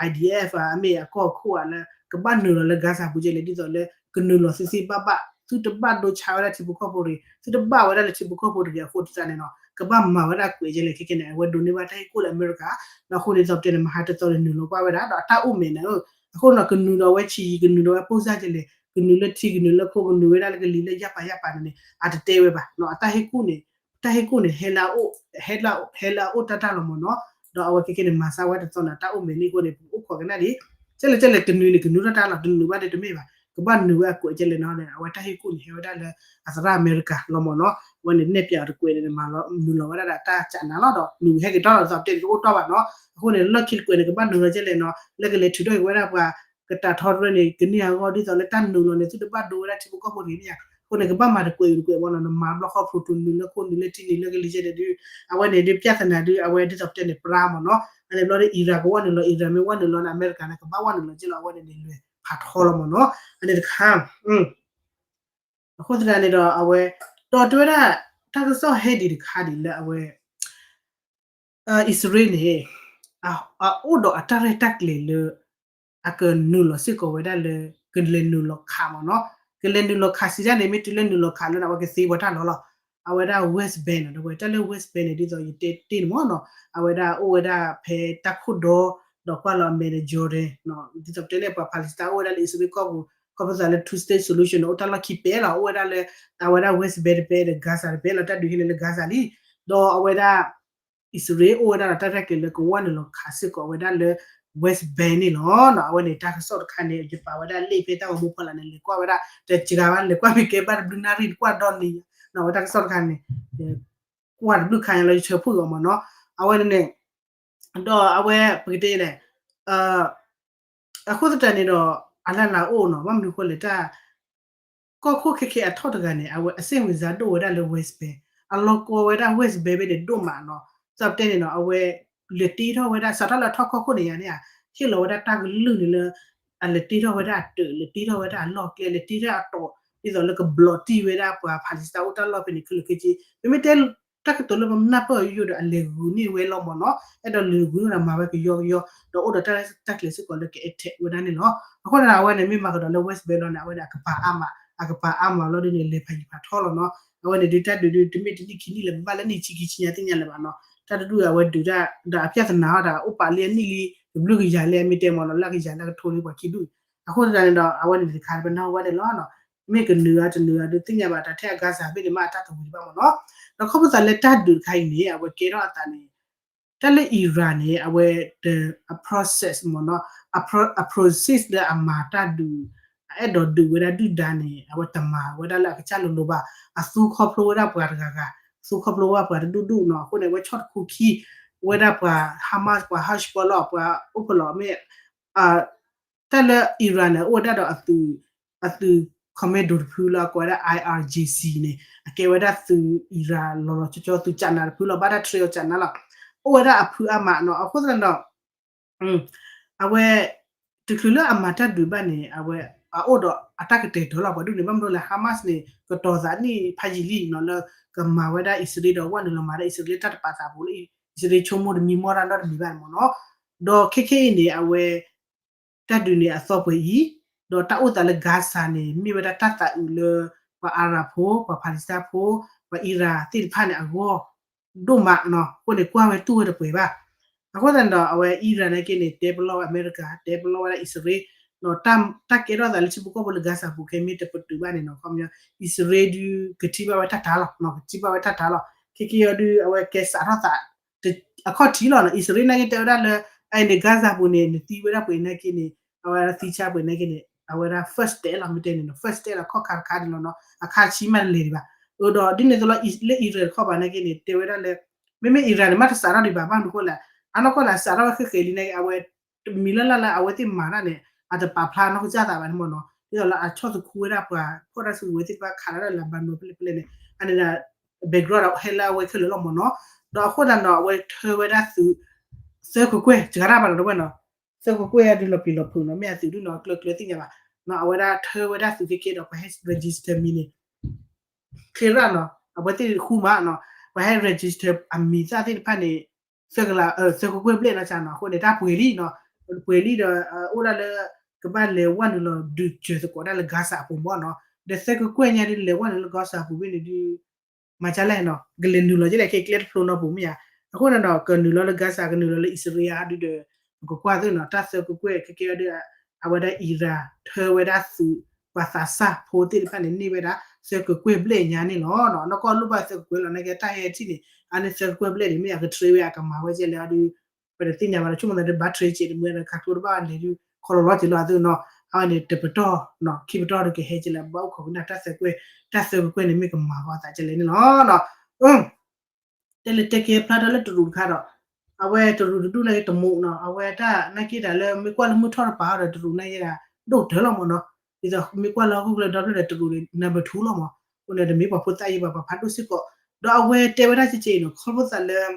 IDF အမ့ၢ်အကီၢ်ခိၣ်ဧါလၢ ကဘၣ်နုာ်လီၤလၢ Gaza ပူၤကဲလဲၣ် ဒ်သိးလၢ ကနုာ်လီၤသ့သ့ဘၣ်ဘၣ် သုတဘၣ်ဒိဆါဝဲဒၣ်ထံဖိကီၢ်ဖိတဂ့ၤ, သုတဘၣ်ဝဲဒၣ်လၢထံဖိကီၢ်ဖိတဂ့ၤအဃိသတးန့ၣ်နီၤ ကဘၣ်မၤဝဲဒၣ်ကွဲးကဲလဲၣ် ခဲကဲန့ၣ် အဝဲဒိးန့ၢ်ဘၣ်တၢ်ဟ့ၣ်ကူၣ်လၢအမဲရကၤ, ဒီးအဃိန့ၣ် ဒ်သိးပတဲန့ၣ် မဟါတသီန့ၣ်နုာ်လီၤကွၢ်ဝဲဒၣ် ဒီးအတၢ်အိၣ်မဲာ်န့ၣ် အဃိန့ၣ် ကနုာ်ဒီးဝဲဆံးယံာ် ကနုာ်ဒီးဝဲပိၢ်စၢ်ကဲလဲၣ် ကနုာ်လၢထံ ကနုာ်လၢခိ ကနုာ်ဝဲဒၣ်လၢကလံၤလၢယၢ်ပၤယၢ်ပၤန့ၣ်န့ၣ် အတတဲဝဲဘၣ်နီၤ အတၢ်ဟ့ၣ်ကူၣ်န့ၣ် တၢ်ဟ့ၣ်ကူၣ်န့ၣ် ဟဲလၢအအိၣ် ဟဲလၢအအိၣ်တၢ်တၢ်လီၤမ့ၢ်နီၤ, ဒီးအဝဲခဲကဲန့ၣ် မၤစၢၤဝဲတသီန့ၣ် တၢ်အိၣ်မဲာ်န့ၣ်အဃိန့ၣ် ပကအိၣ်ခိးကနၣ်ဒံး ကဲလဲၣ်ကဲလဲၣ် ကနုာ်န့ၣ် ကနုာ်ထီၣ်တၢ်လီၤ တနုာ်ဘၣ်ဒီးတမ့ၢ်ဘၣ် ကဘၣ်နုာ်ဝဲအကွဲးကဲလဲၣ်နီၤ အဝဲတၢ်ဟ့ၣ်ကူၣ်န့ၣ် ဟဲဝဲဒၣ်လၢအသရၣ်အမဲရကၤလီၤမ့ၢ်နီၤ, အဝဲန့ၣ်နဲၣ်ပၠးအီၤတကွဲးန့ၣ် မၤလီၤနုာ်လီၤဝဲဒၣ်ဒီးတၢ်ကးနၤလီၤ ဒီးနုာ်ဟဲက့ၤထီၣ်လီၤ ဒ်သိးပတဲန့ၣ် တအိၣ်တီၢ်ဘၣ်နီၤ, အဃိန့ၣ် လီၢ်ခံတကွဲးန့ၣ် ကဘၣ်နုာ်လီၤကဲလဲၣ်နီၤ လၢကလဲၤထုးထီၣ်က့ၤဝဲဒၣ်ပှၤ ကတၢ်ထီတရၢန့ၣ် ကန့ၢ်အဂီၢ် ဒ်သိးလၢတၢ်နုာ်လီၤန့ၣ် သုတဘၣ်ဒိဝဲဒၣ်ထံဖိကီၢ်ဖိတဂ့ၤန့ၣ်ဧါ, အဃိန့ၣ် ကဘၣ်မၤတကွဲးတကွဲးမ့ၢ်နီၤ နမၤဘျီဃီဖိ တနုာ်လၢခိ နုာ်လၢထံ နုာ်လၢကလံၤကဲန့ၣ်ဒုး အဝဲန့ၣ်ဒုး ပြဿနာဒုး အဝဲဒ်သိးပတဲန့ၣ် ပြၢမ့ၢ်နီၤ, အန့ၣ်ဘျီဒီး Iran ကဝဲနုာ်လီၤ Iran မ့ၢ်ဝဲနုာ်လီၤန့ၣ် အမဲရကၤန့ၣ် ကဘၣ်ဝဲနုာ်လီၤကဲလီၤ အဝဲန့ၣ်န့ၣ် လဲၤဖးထီလီၤမ့ၢ်နီၤ, အန့ၣ်တခါ အဃိသတးန့ၣ်ဒီး အဝဲ ဒီးတဲဝဲဒၣ် တၢ်ကစီၣ်ဟဲဒံးတခါဒံးလၢအဝဲ အံၣ်စရ့လးန့ၣ် အအိၣ်ဒီးအတၢ်ရဲၣ်တၢ်ကျဲၤလၢ အကနုာ်လီၤစ့ၢ်ကီးဝဲဒၣ်လၢ ကလဲၤနုာ်လီၤခးမ့ၢ်နီၤ, ကလဲၤနုာ်လီၤခးစံးဒ်န့ၣ် မ့ၢ်တုၤလၢနုာ်လီၤခးလၢန့ၣ် အဝဲကသ့ပှၤတၢ်လီၤလီၤ, အဝဲဒၣ် West Bank နီၤ ဒီးဝဲတၢ်လၢ West Bank န့ၣ် ဒ်သိးယတဲတ့ၢ်န့ၣ်မ့ၢ်နီၤ, အဝဲဒၣ်အိၣ်ဝဲဒၣ်ဖဲတၢ်ခိၣ်ဒီ ဒီးကွၢ်လီၤအမဲာ်ဒီး Jordan နီၤ, ဒ်သိးပတဲလၢပှၤ Palestine အိၣ်ဝဲဒၣ်လၢအံၣ်စရ့လးကီၢ်ပူၤ ခီဖျိသးလၢ two state solution န့ၣ် အိၣ်တၢ်လီၢ်ခံပဲလီၤ, အိၣ်ဝဲဒၣ်လၢ အဝဲဒၣ် West Bank တပဲဒီး Gaza တပဲလီၤ, တၢ်ဒုးဟဲလၢလၢ Gaza လံ, ဒီးအဝဲဒၣ် အံၣ်စရ့လးအိၣ်ဝဲဒၣ်ဒီးတၢ်ရဲၣ်တၢ်ကျဲၤလၢကဝဲနုာ်လီၤခးစ့ၢ်ကီးဝဲဒၣ်လၢ West Bank န့ၣ်လီၤ. အဝဲန့ၣ်တၢ်ကစီၣ်တခါန့ၣ် ယပာ်ဝဲဒၣ်လၢဖဲတၢ်ဂီၤမူဖီလာ်န့ၣ် လဲၤကွၢ်ဝဲဒၣ် တစှၤဘၣ် လဲၤကွၢ်မ့ၢ်ကဲဘၣ်တဘျုးနၣ်ရံၣ် ကွၢ်ဒီနံၤ, အဝဲတၢ်ကစီၣ်တခါန့ၣ် ကွၢ်တဘျုးခါညါလီၤ ယဆၢဖှိၣ်ဂီၤမ့ၢ်နီၤ, အဝဲန့ၣ်န့ၣ် ဒီးအဝဲပကတဲလဲၣ် အဃိသတးန့ၣ်ဒီး အလၢ်လၢ်အိၣ်နီၤ ဘၣ်မနုၤဃိလဲၣ်တၢ် ကီၢ်ခိၣ်ခဲခဲအထီၣ်တဂၤန့ၣ် အဝဲအစ့ၣ်ဝံၤစါဒိၣ်ဝဲဒၣ်လၢ West Bank, အလီၢ်ကီဝဲဒၣ် West Bank ဘ့ၣ်န့ၣ်ဒိၣ်မးနီၤ, ဒ်သိးပတဲန့ၣ်နီၤ အဝဲ လဲၤတ့ထီၣ်ဝဲဒၣ် စးထီၣ်လၢအထီၣ်ကီၢ်ခိၣ်န့ၣ်ယါန့ၣ်ဧါ, ဟ့ၣ်လီၤဝဲဒၣ်တၢ်ကလုၢ်န့ၣ်လၢ အလဲၤတ့ထီၣ်ဝဲဒၣ်အတၢး လဲၤတ့ထီၣ်ဝဲဒၣ်အလီၢ်ကျဲ လဲၤတ့ထီၣ်အတီၤ ဒ်သိးလၢကဘျီးတံၢ်ဝဲဒၣ်ပှၤ Palestine အိၣ်တၢ်လီၢ်ဖဲန့ၣ် ခဲလၢာ်ခဲဆ့ မ့မ့ၢ်တဲ တၢ်ကတိၤလၢပနၢ်ပၢၢ်အယိယိဒီး အလဲၤဂုာ်န့ၢ်ဝဲလီၤမ့ၢ်နီၤ, အဲၣ်ဒိးလဲၤဂုာ်န့ၢ်ဒီးမၤဝဲကယီကယီ, ဒီးအိၣ်ဒီးတၢ်တၢ်ကျဲၤစ့ၢ်ကီးလၢက attack ဝဲဒၣ်န့ၣ်လီၤ. အဃိသတးဒီး အဝဲန့ၣ်မ့ၢ်မၤကဒီးလၢ West Bank လီၤန့ၣ် အဝဲန့ၣ် အကပၤအါမး အကပၤအါမးလီၤဒ်န့ၣ် လဲၤဖးယံၤဖးထီလီၤနီၤ. အဝဲန့ၣ်ဒုးတၢ်ဒုးဒုး တမ့ၢ်တနံၣ်ခံနံၣ်လၢၤဘၣ် လၢနံၣ်ဆံခံဆံညါသ့ၣ်ညါလၢၤဘၣ်နီၤ. တၢ်တဒူၣ်အဝဲဒုးတၢ် ဒီးအပြဿနာဟီဒီး အိၣ်ပာ်လံအနံၣ်လံ တဘျုးကယၤလၢအမ့ၢ်တဲမ့ၢ်နီၤ လၢကယၤလၢကထိလံပှၤခံဒူၣ်. အဃိသတးန့ၣ်ဒီး အဝဲန့ၣ်တခါပနၢ်ဟူဘၣ်န့ၣ်လီၤ. မ့ၢ်ကနုာ်အတနုာ်အဒုးသ့ၣ်ညါဘၣ် တၢ်ထဲအ Gaza ဘ့ၣ်န့ၣ်မ့ၢ်အတၢ်တဝံၤဘၣ်မ့ၢ်နီၤ. ဒီးခီဖျိသးလၢတၢ်ဒုးတခါအံၤန့ၣ် အဝဲကဲထီၣ်အသးန့ၣ် တၢ်လၢ Iran န့ၣ် အဝဲတ အ process မ့ၢ်နီၤ အ pro- အ process လၢအမၤတၢ်ဒုး အအဲၣ်ဒိးဒုးဝဲဒၣ်ဒုၣ်ဒါန့ၣ် အဝဲတမၤဝဲဒၣ်လၢအကစၢ်လိၤလိၤဘၣ်. အသူခီဖျိဝဲဒၣ်ပှၤတဂၤဂၤ သူခီဖျိဝဲပှၤတဒူၣ်ဒူၣ်နီၤ. အဃိန့ၣ် အဝဲဆီၣ်တခူခံ ဝဲဒၣ်ပှၤ Hamas ပှၤ Hezbollah ပှၤအိၣ်ဖဲလီၤမ့ၢ် တၢ်လၢ Iran န့ၣ် အိၣ်ဝဲဒၣ်ဒီးအသုး အသုး commando တဖုလၢအကိးဝဲဒၣ် I R G C န့ၣ် အကဲဝဲဒၣ်သုး Iran လီၤလီၤကၠီကၠီ သုးကၠးနးတဖုလီၤ ဘၣ်တၢ် train အီၤကၠးနးလီၤ. အိၣ်ဝဲဒၣ်အဖုအါမးနီၤ. အဃိသတးဒီး အဝဲ တချုးလၢအမၤတၢ်ဒုးဘၣ်န့ၣ် အဝဲ အအိၣ်ဒီးအတၢ်ကတဲာ်ကတီၤလီၤ ပှၤဒူၣ်န့ၣ် ဘၣ်မနုၤလဲၣ် Hamas န့ၣ် ကတီၤသးနံၣ်ဖးယံာ်လံနီၤ လၢကမၤဝဲဒၣ်အံၣ်စရ့လးဒီး ဝဲနုာ်လီၤမၤဒၣ်အံၣ်စရ့လးတၢ်တပာ်သးပူၤလၢ အံၣ်စရ့လးဆိကမိၣ်တမံၤမီၢ်တၢ်နီတမံၤဘၣ်န့ၣ်မ့ၢ်နီၤ. ဒီးခဲခဲအံၤန့ၣ် အဝဲ တၢ်ဒုးန့ၣ်အသီပှဲၤအံၤ ဒီးတၢ်အိၣ်သးလၢ Gaza န့ၣ် မ့ၢ်ဝဲဒၣ်တၢ်သးအုးလၢ ပှၤ Arab ဖိ ပှၤ Palestine ဖိ ပှၤ Iran သ့ၣ်တဖၣ်န့ၣ်အဂီၢ် ဒိၣ်မးနီၤ. အဃိန့ၣ် ကွၢ်ဝဲတူၢ်ဝဲတပှဲၤဘၣ်. အဃိသတးန့ၣ်ဒီး အဝဲ Iran နာ်က့န့ၣ် တဲပလီၢ်ဝဲအမဲရကၤ တဲပလီၢ်ဝဲဒၣ်အံၣ်စရ့လး ဒီးတၢ်ကဲထီၣ်သးလၢထံဖိကီၢ်ဖိလၢ Gaza ပူၤခဲမ့ၢ်တပတုာ်ဘၣ်န့ၣ်နီၤ ခီပညီ အံၣ်စရ့လးဒုးကထံၣ်ဘၣ်ဝဲတၢ်တၢ်လီၤ ကထံၣ်ဘၣ်ဝဲတၢ်တၢ်လီၤ. ခဲက့ၤအီၤဒုး အဝဲကဲစးထီၣ်သး အခီၣ်ထံးလီၤနီၤ. အံၣ်စရ့လးနာ်က့တဲဝဲဒၣ်လၢ အန့ၣ် Gaza ပူၤန့ၣ် နသံဝဲဒၣ်ပှဲၤနာ်က့န့ၣ် အဝဲဒၣ်သံဆါပှဲၤနာ်က့န့ၣ် အဝဲဒၣ် first step လီၤ မ့ၢ်တဲန့ၣ်နီၤ first step လီၤ ခီၣ်ခါတခါဒ်လီၤနီၤ အခါဆံးမးတလဲၤဒံးဘၣ်. အဒီးဒ်န့ၣ်သိးလီၤ လၢ Iran တခီပၤနာ်က့န့ၣ် တဲဝဲဒၣ်လၢ မ့မ့ၢ် Iran န့ၣ် မ့ၢ်တစးထီၣ်ဒံးဘၣ် ဘၣ်မနုၤဃိလဲၣ် အနီၢ်ကီၢ်လၢစးထီၣ်ဝဲဃဲဃဲလံနာ်က့ အဝဲ တမံၤလၢ်လၢ်လၢအဝဲသ့ၣ်မၤတၢ်န့ၣ် အတပာ်ဖျါနီၢ်ကစၢ်သးဘၣ်န့ၣ်မ့ၢ်နီၤ ဒ်သိးလၢအဆီၣ်သခူဝဲဒၣ်ပှၤ ဖီၣ်တၢ်စုကဝဲၤသ့ၣ်တဖၣ်ခးလၢ Lebanon ဖဲလဲၣ်ဖဲလဲၣ်န့ၣ် အန့ၣ်ဒီး background ဒီးဟဲလၢအဝဲခဲလၢာ်လီၤမ့ၢ်နီၤ ဒီးအဃိသတးဒီး အဝဲထၢဝဲဒၣ်သုး သၢကကွဲၢ် စှၤတၢ်ဘၣ်ဒီးတဝဲနီၤ သၢကကွဲၢ်အဒုးလီၤပျံၤလီၤဖုးနီၤ မ့ၢ်အသုးဒုးနီၤ ကျၢၤကျၢၤသ့ၣ်ညါဘၣ် အဝဲဒၣ်ထၢဝဲဒၣ်သုးက့က့ဒီး ပှၤဟဲ register မံၤန့ၣ် ချ့ရၣ်နီၤ အဝဲသ့ၣ်ဃူမးနီၤ ပှၤဟဲ register အမံၤသၣ်သ့ၣ်တဖၣ်န့ၣ် သၢကလး သၢကကွဲၢ်ဘျဲၣ်နီၤ ဆၣ်နီၤ အဃိန့ၣ် တၢ်ပှဲၤလံနီၤ ပှဲၤလံဒီး အိၣ်ဒၣ်လၢ ကဘၣ်လဲၤဝဲနုာ်လီၤဒုးစၢၤသကိးဒၣ်လၢ Gaza အပူၤမ့ၢ်နီၤ ဒီးသၢကကွဲၢ်ညါဒုးလဲၤဝဲန့ၣ်လၢ Gaza ပူၤဖဲန့ၣ်ဒုး မၤကလဲၣ်နီၤ ကလဲၤနုာ်လီၤကလဲၣ်ခဲကျဲတဖျိနီၤပူၤမ့ၢ်ဧါ. အဃိန့ၣ်ဒီး ကနုာ်လီၤလၢ Gaza ကနုာ်လီၤလၢ Israel ဧါဒုးဒီး ပကကွၢ်သ့နီၤ တၢ်သၢကကွဲၢ်ခဲကဲအီၤဒုး အဝဲဒၣ် Iran ထၢဝဲဒၣ်သုး ပှၤသးစၢ်ဖိသ့ၣ်တဖၣ်န့ၣ် န့ၢ်ဝဲဒၣ် သၢကကွဲၢ်ဘျဲၣ်ညါန့ၣ်လီၤ. နီၢ်ကီၢ်လိၣ်ဘၣ်သၢကကွဲၢ်လီၤ နာ်က့တၢ်ဟဲထံၣ်န့ၣ် အန့ၣ်သၢကကွဲၢ်ဘျဲၣ်န့ၣ် မ့ၢ်အကထြ့ဝဲအကမၤဝဲကဲလဲၣ်အီၤဒုး ပတသ့ၣ်ညါဘၣ်ဒီး ဆိကမိၣ်သးဒုးဘၣ်ထြ့ကဲးတမံၤဒီး ခးကျိတဘၣ်လဲၤဒုး ခီလီၤလီၤက့ၤလီၤအသုနီၤ အဝဲန့ၣ် တပတီၢ်နီၤ ခံပတီၢ်ဒုးကဟဲကဲလဲၣ် ဘၣ်အိၣ်ခိးကနၣ်တၢ်သၢကွဲၢ် တၢ်သၢကကွဲၢ်န့ၣ် မ့ၢ်ကမၤဃီအသးကဲလဲၣ်န့ၣ်လီၤ. တဲလၢတဲကဲဖျါထီၣ်လၢတရူးတခါဒီး အဝဲတရူးတဒူၣ်နာ်က့တမူးနီၤ အဝဲတၢ်နာ်က့တၢ်လၢမ့ၢ်ကွၢ်လၢမုၢ်ထီၣ်တပၤဒီးတရူးနာ်က့ဒၣ် ဒိၣ်တၢၢ်လီၤမ့ၢ်နီၤ ဒ်သိးမ့ၢ်ကွၢ်လၢဟီၣ်ခိၣ်ချၢဒီဖျၢၣ်ဒီးတရူးန့ၣ် number two လီၤမ့ၢ် အဃိန့ၣ် တမ့ၢ်ပှၤဖိသၣ်ယံၤဘၣ် ပှၤဖးဒိၣ်စ့ၢ်ကီး ဒီးအဝဲတဲဝဲဒၣ်ကဲကဲအံၤနီၤ ခီဖျိသးလၢ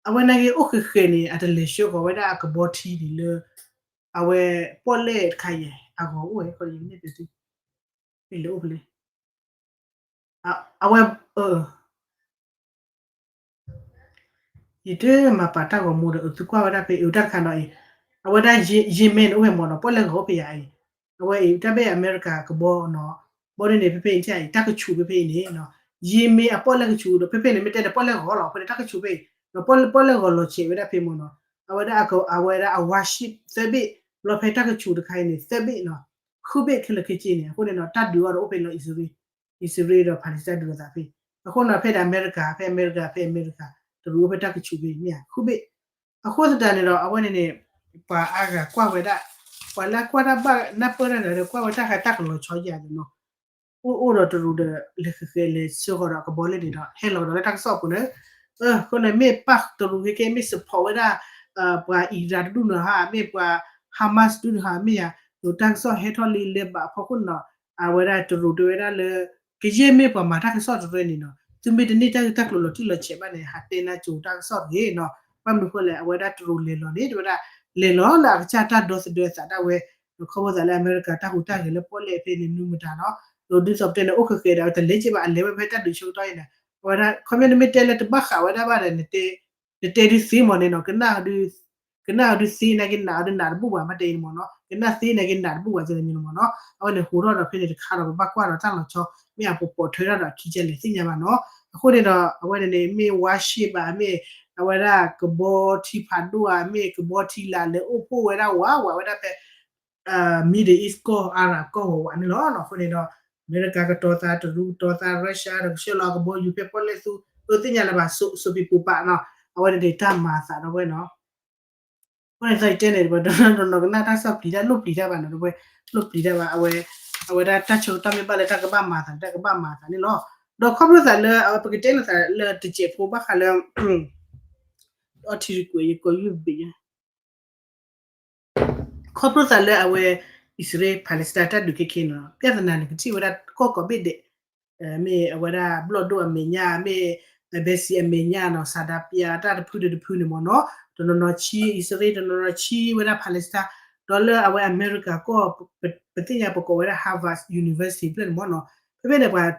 အဝဲနာ်က့အိၣ်ဃဲးဃဲးန့ၣ် အတလဲၤဆှၢဃီၤဝဲဒၣ်အကဘီထံန့ၣ်လၢ အဝဲပီၣ်လဲၣ်တခါယဲၢ် အဂီၤအိၣ်ဝဲ ခီန့ၣ် မ့ၢ်လဲၤအိၣ်ဖဲလဲၣ် အဝဲ ယတမၤပာ်တၢ်ဂီၤမူဒီး အသုကွၢ်ဝဲဒၣ်ဖဲအံၤ တၢ်တခါနီၤအံၤ အဝဲဒၣ် Yemen န့ၣ်အိၣ်ဖဲမ့ၢ်နီၤ ပီၣ်လဲၣ်ဂီၤအိၣ်ဖဲယၤအံၤ အဝဲအံၤ တၢ်ဘၣ်အမဲရကၤကဘီနီၤ ဘီဒ်န့ၣ် ဖဲဖဲအံၤ တၢ်ကဆူးဖဲဖဲအံၤန့ၣ် Yemen အပီၣ်လဲၣ်ကဆူးဒီး ဖဲဖဲန့ၣ် မ့ၢ်တဲန့ၣ် ပီၣ်လဲၣ်ဂီၤလီၤ ဖဲန့ၣ် တၢ်ကဆူးဖဲအံၤ ဒီးပီၣ်လဲၣ်ဂီၤလီၤဆဲးဝဲဒၣ်ဖဲမ့ၢ်နီၤ အဝဲဒၣ်အဝဲဒၣ်အ warship သၢဘ့ၣ် လီၤဖဲတၢ်ကဆူးတခါအံၤန့ၣ် သၢဘ့ၣ်နီၤ ဃုဘ့ၣ်ခဲလၢာ်ခဲဆ့န့ၣ် အဃိန့ၣ်နီၤ တၢ်ဒုးအီၤဒီးအိၣ်ဖဲလီၤ အံၣ်စရ့လး ဒီး Palestine ဒုးလိာ်သးဖဲ အဃိန့ၣ် ဖဲဒီးအမဲရကၤ ဖဲအမဲရကၤ ဖဲအမဲရကၤ တရူးအိၣ်ဖဲတၢ်ကဆူးဖဲမ့ၢ်ဧါ ဃုဘ့ၣ် အဃိသတးန့ၣ်ဒီး အဝဲန့ၣ်န့ၣ် ပှၤအါဂၤကွၢ်ဝဲဒၣ် ပှၤလၢကွၢ်တၢ်ဘၣ်နၢ်ပၢၢ်တၢ်န့ၣ်ဒီး ကွၢ်ဝဲတၢ်ဃးတၢ်ကလီၤဆီယၤန့ၣ်နီၤ အိၣ်အိၣ်ဒီးတရူးဒီး လဲၤဃဲးဃဲးလဲၤဆှၢဃီၤဒီးကဘီလဲၣ်န့ၣ်ဒီး ဟဲလီၤကဒီးလၢတၢ်ကစီၣ်အပူၤန့ၣ် အဃိန့ၣ် မ့ၢ်ပၢ်တရူးခဲကဲ မ့ၢ် support ဝဲဒၣ် ပှၤ Iran တဒူၣ်န့ၣ်ဧါ မ့ၢ်ပှၤ Hamas တဒူၣ်န့ၣ်ဧါ မ့ၢ်ယၤ ဒီးတၢ်ကစီၣ်ဟဲထီၣ်လံလဲၤဘၣ်အဖီခိၣ်န့ၣ်ဒီး အဝဲဒၣ်တရူးတဲဝဲဒၣ်လၢ ကယဲၢ်မ့ၢ်ပှၤမၤတၢ်ကစီၣ်တရၢန့ၣ်နီၤ သုမ့ၢ်တန့ၢ်တၢ်ဂ့ၢ်တၢ်ကျိၤလီၤတံၢ်လီၤဆဲးဘၣ်န့ၣ် ဟးတဲနၢ်ကၠိၤတၢ်ကစီၣ်တဂ့ၤနီၤ ဘၣ်မနုၤဃိလဲၣ် အဝဲဒၣ်တရူးလဲၤလီၤန့ၣ် တဲဝဲဒၣ် လဲၤလီၤလၢအကစၢ်တၢ်ဒီသဒၢသးဒၣ်ဝဲ ဒီးခီဖျိသးလၢအမဲရကၤတၢ်ဟူးတၢ်ဂဲၤလၢပီၣ်လဲၣ်ဖဲန့ၣ် မနုၤမတၤနီၤ ဒီးဒ်သိးပတဲန့ၣ် အိၣ်ဃဲးဃဲးဒီး တလဲၤက့ၤဘၣ် အလဲၤဝဲဖဲတၢ်ဒုးဆၢကတီၢ်အံၤန့ၣ် အဝဲဒၣ် ခီပညီနမ့ၢ်တဲလၢတဘၣ်ဃးဝဲဒၣ်ဘၣ်ဒီး နတဲဒုးသ့မ့ၢ်န့ၣ်နီၤ ကနၣ်အီၤဒုးသ့နာ်က့နးအီၤဒုးနးတဘူၣ်ဘၣ် မ့ၢ်တဲအံၤမ့ၢ်နီၤ ကနၣ်သ့နာ်က့နးတဘူၣ်ဘၣ် ကဲန့ၣ်မ့ၢ်နီၤ အဝဲန့ၣ်ဟူးထီၣ်ဒီးဖဲန့ၣ်တခါဒီး ပဘၣ်ကွၢ်ဒီးတၢ်လီၤဆီ မ့ၢ်အပပိာ်ထွဲထီၣ်ဒီးအခံကဲလဲၣ်သ့ၣ်ညါဘၣ်နီၤ အဃိန့ၣ်ဒီး အဝဲန့ၣ်န့ၣ် မ့ၢ် warship ဘၣ် မ့ၢ် အဝဲဒၣ်ကဘီထံဖးဒိၣ်ဧါ မ့ၢ်ကဘီထံလာ်လဲၤအိၣ်ဖှိၣ်ဝဲဒၣ်ဝးဝးဝဲဒၣ်ဖဲ Middle East ကီၢ် Arab ကီၢ်ဝးဝးန့ၣ်လီၤ. အဃိန့ၣ်ဒီး အမဲရကၤကတီၤသး တရူးကတီၤသး Russia ဒီးကဆှၢလီၤကဘီယူၤဖဲပီၣ်လဲၣ်သူ အသ့ၣ်ညါလၢၤဘၣ် စိးပံၤပူၤပာ်နီၤ အဝဲန့ၣ်ဒၣ်တၢ်မၤအသးဒီးဝဲနီၤ အဃိန့ၣ်သီယတဲန့ၣ် ပှၤတနီၤနီၤကနၣ်တၢ်ကစီၣ်ပျံၤတၢ်လိၣ်ပျံၤတၢ်ဘၣ်နီၤ တဝဲ လိၣ်ပျံၤတၢ်ဘၣ် အဝဲ အဝဲဒၣ်တၢ်ဆၢကတီၢ်မ့ၢ်ဘၣ်လၢတၢ်ကဘၣ်မၤအသး တၢ်ကဘၣ်မၤအသးန့ၣ်လီၤ. ဒီးခီဖျိသးလၢ အဝဲပကတဲလိာ်သးလၢတစဲးဖိဘၣ်ဃးလၢ အထံရကွဲးယကီယုၢ်ဘ့ၣ် ခီဖျိသးလၢအဝဲ အံၣ်စရ့လး Palestine တၢ်ဒုးခဲခဲနီၤ ပြဿနာန့ၣ် ကထံၣ်ဝဲဒၣ်ကီၢ်ကိးဘ့ၣ်ဒဲး မ့ၢ်အဝဲဒၣ်ဘျီၣ်ဒိၣ်အမဲာ်ညါ မ့ၢ် ဘဲစံးအမဲာ်ညါနီၤ ဆန္ဒပြတၢ်တဖုဒီးတဖုန့ၣ်မ့ၢ်နီၤ တနီၤနီၤဆံအံၣ်စရ့လး တနီၤနီၤဆံဝဲဒၣ် Palestine ဒီးလၢအဝဲအမဲရကၤကီၢ် ပသ့ၣ်ညါပကိးဝဲဒၣ် Harvard University ဖျၢၣ်န့ၣ်မ့ၢ်နီၤ ဖဲဖဲန့ၣ် ပှၤ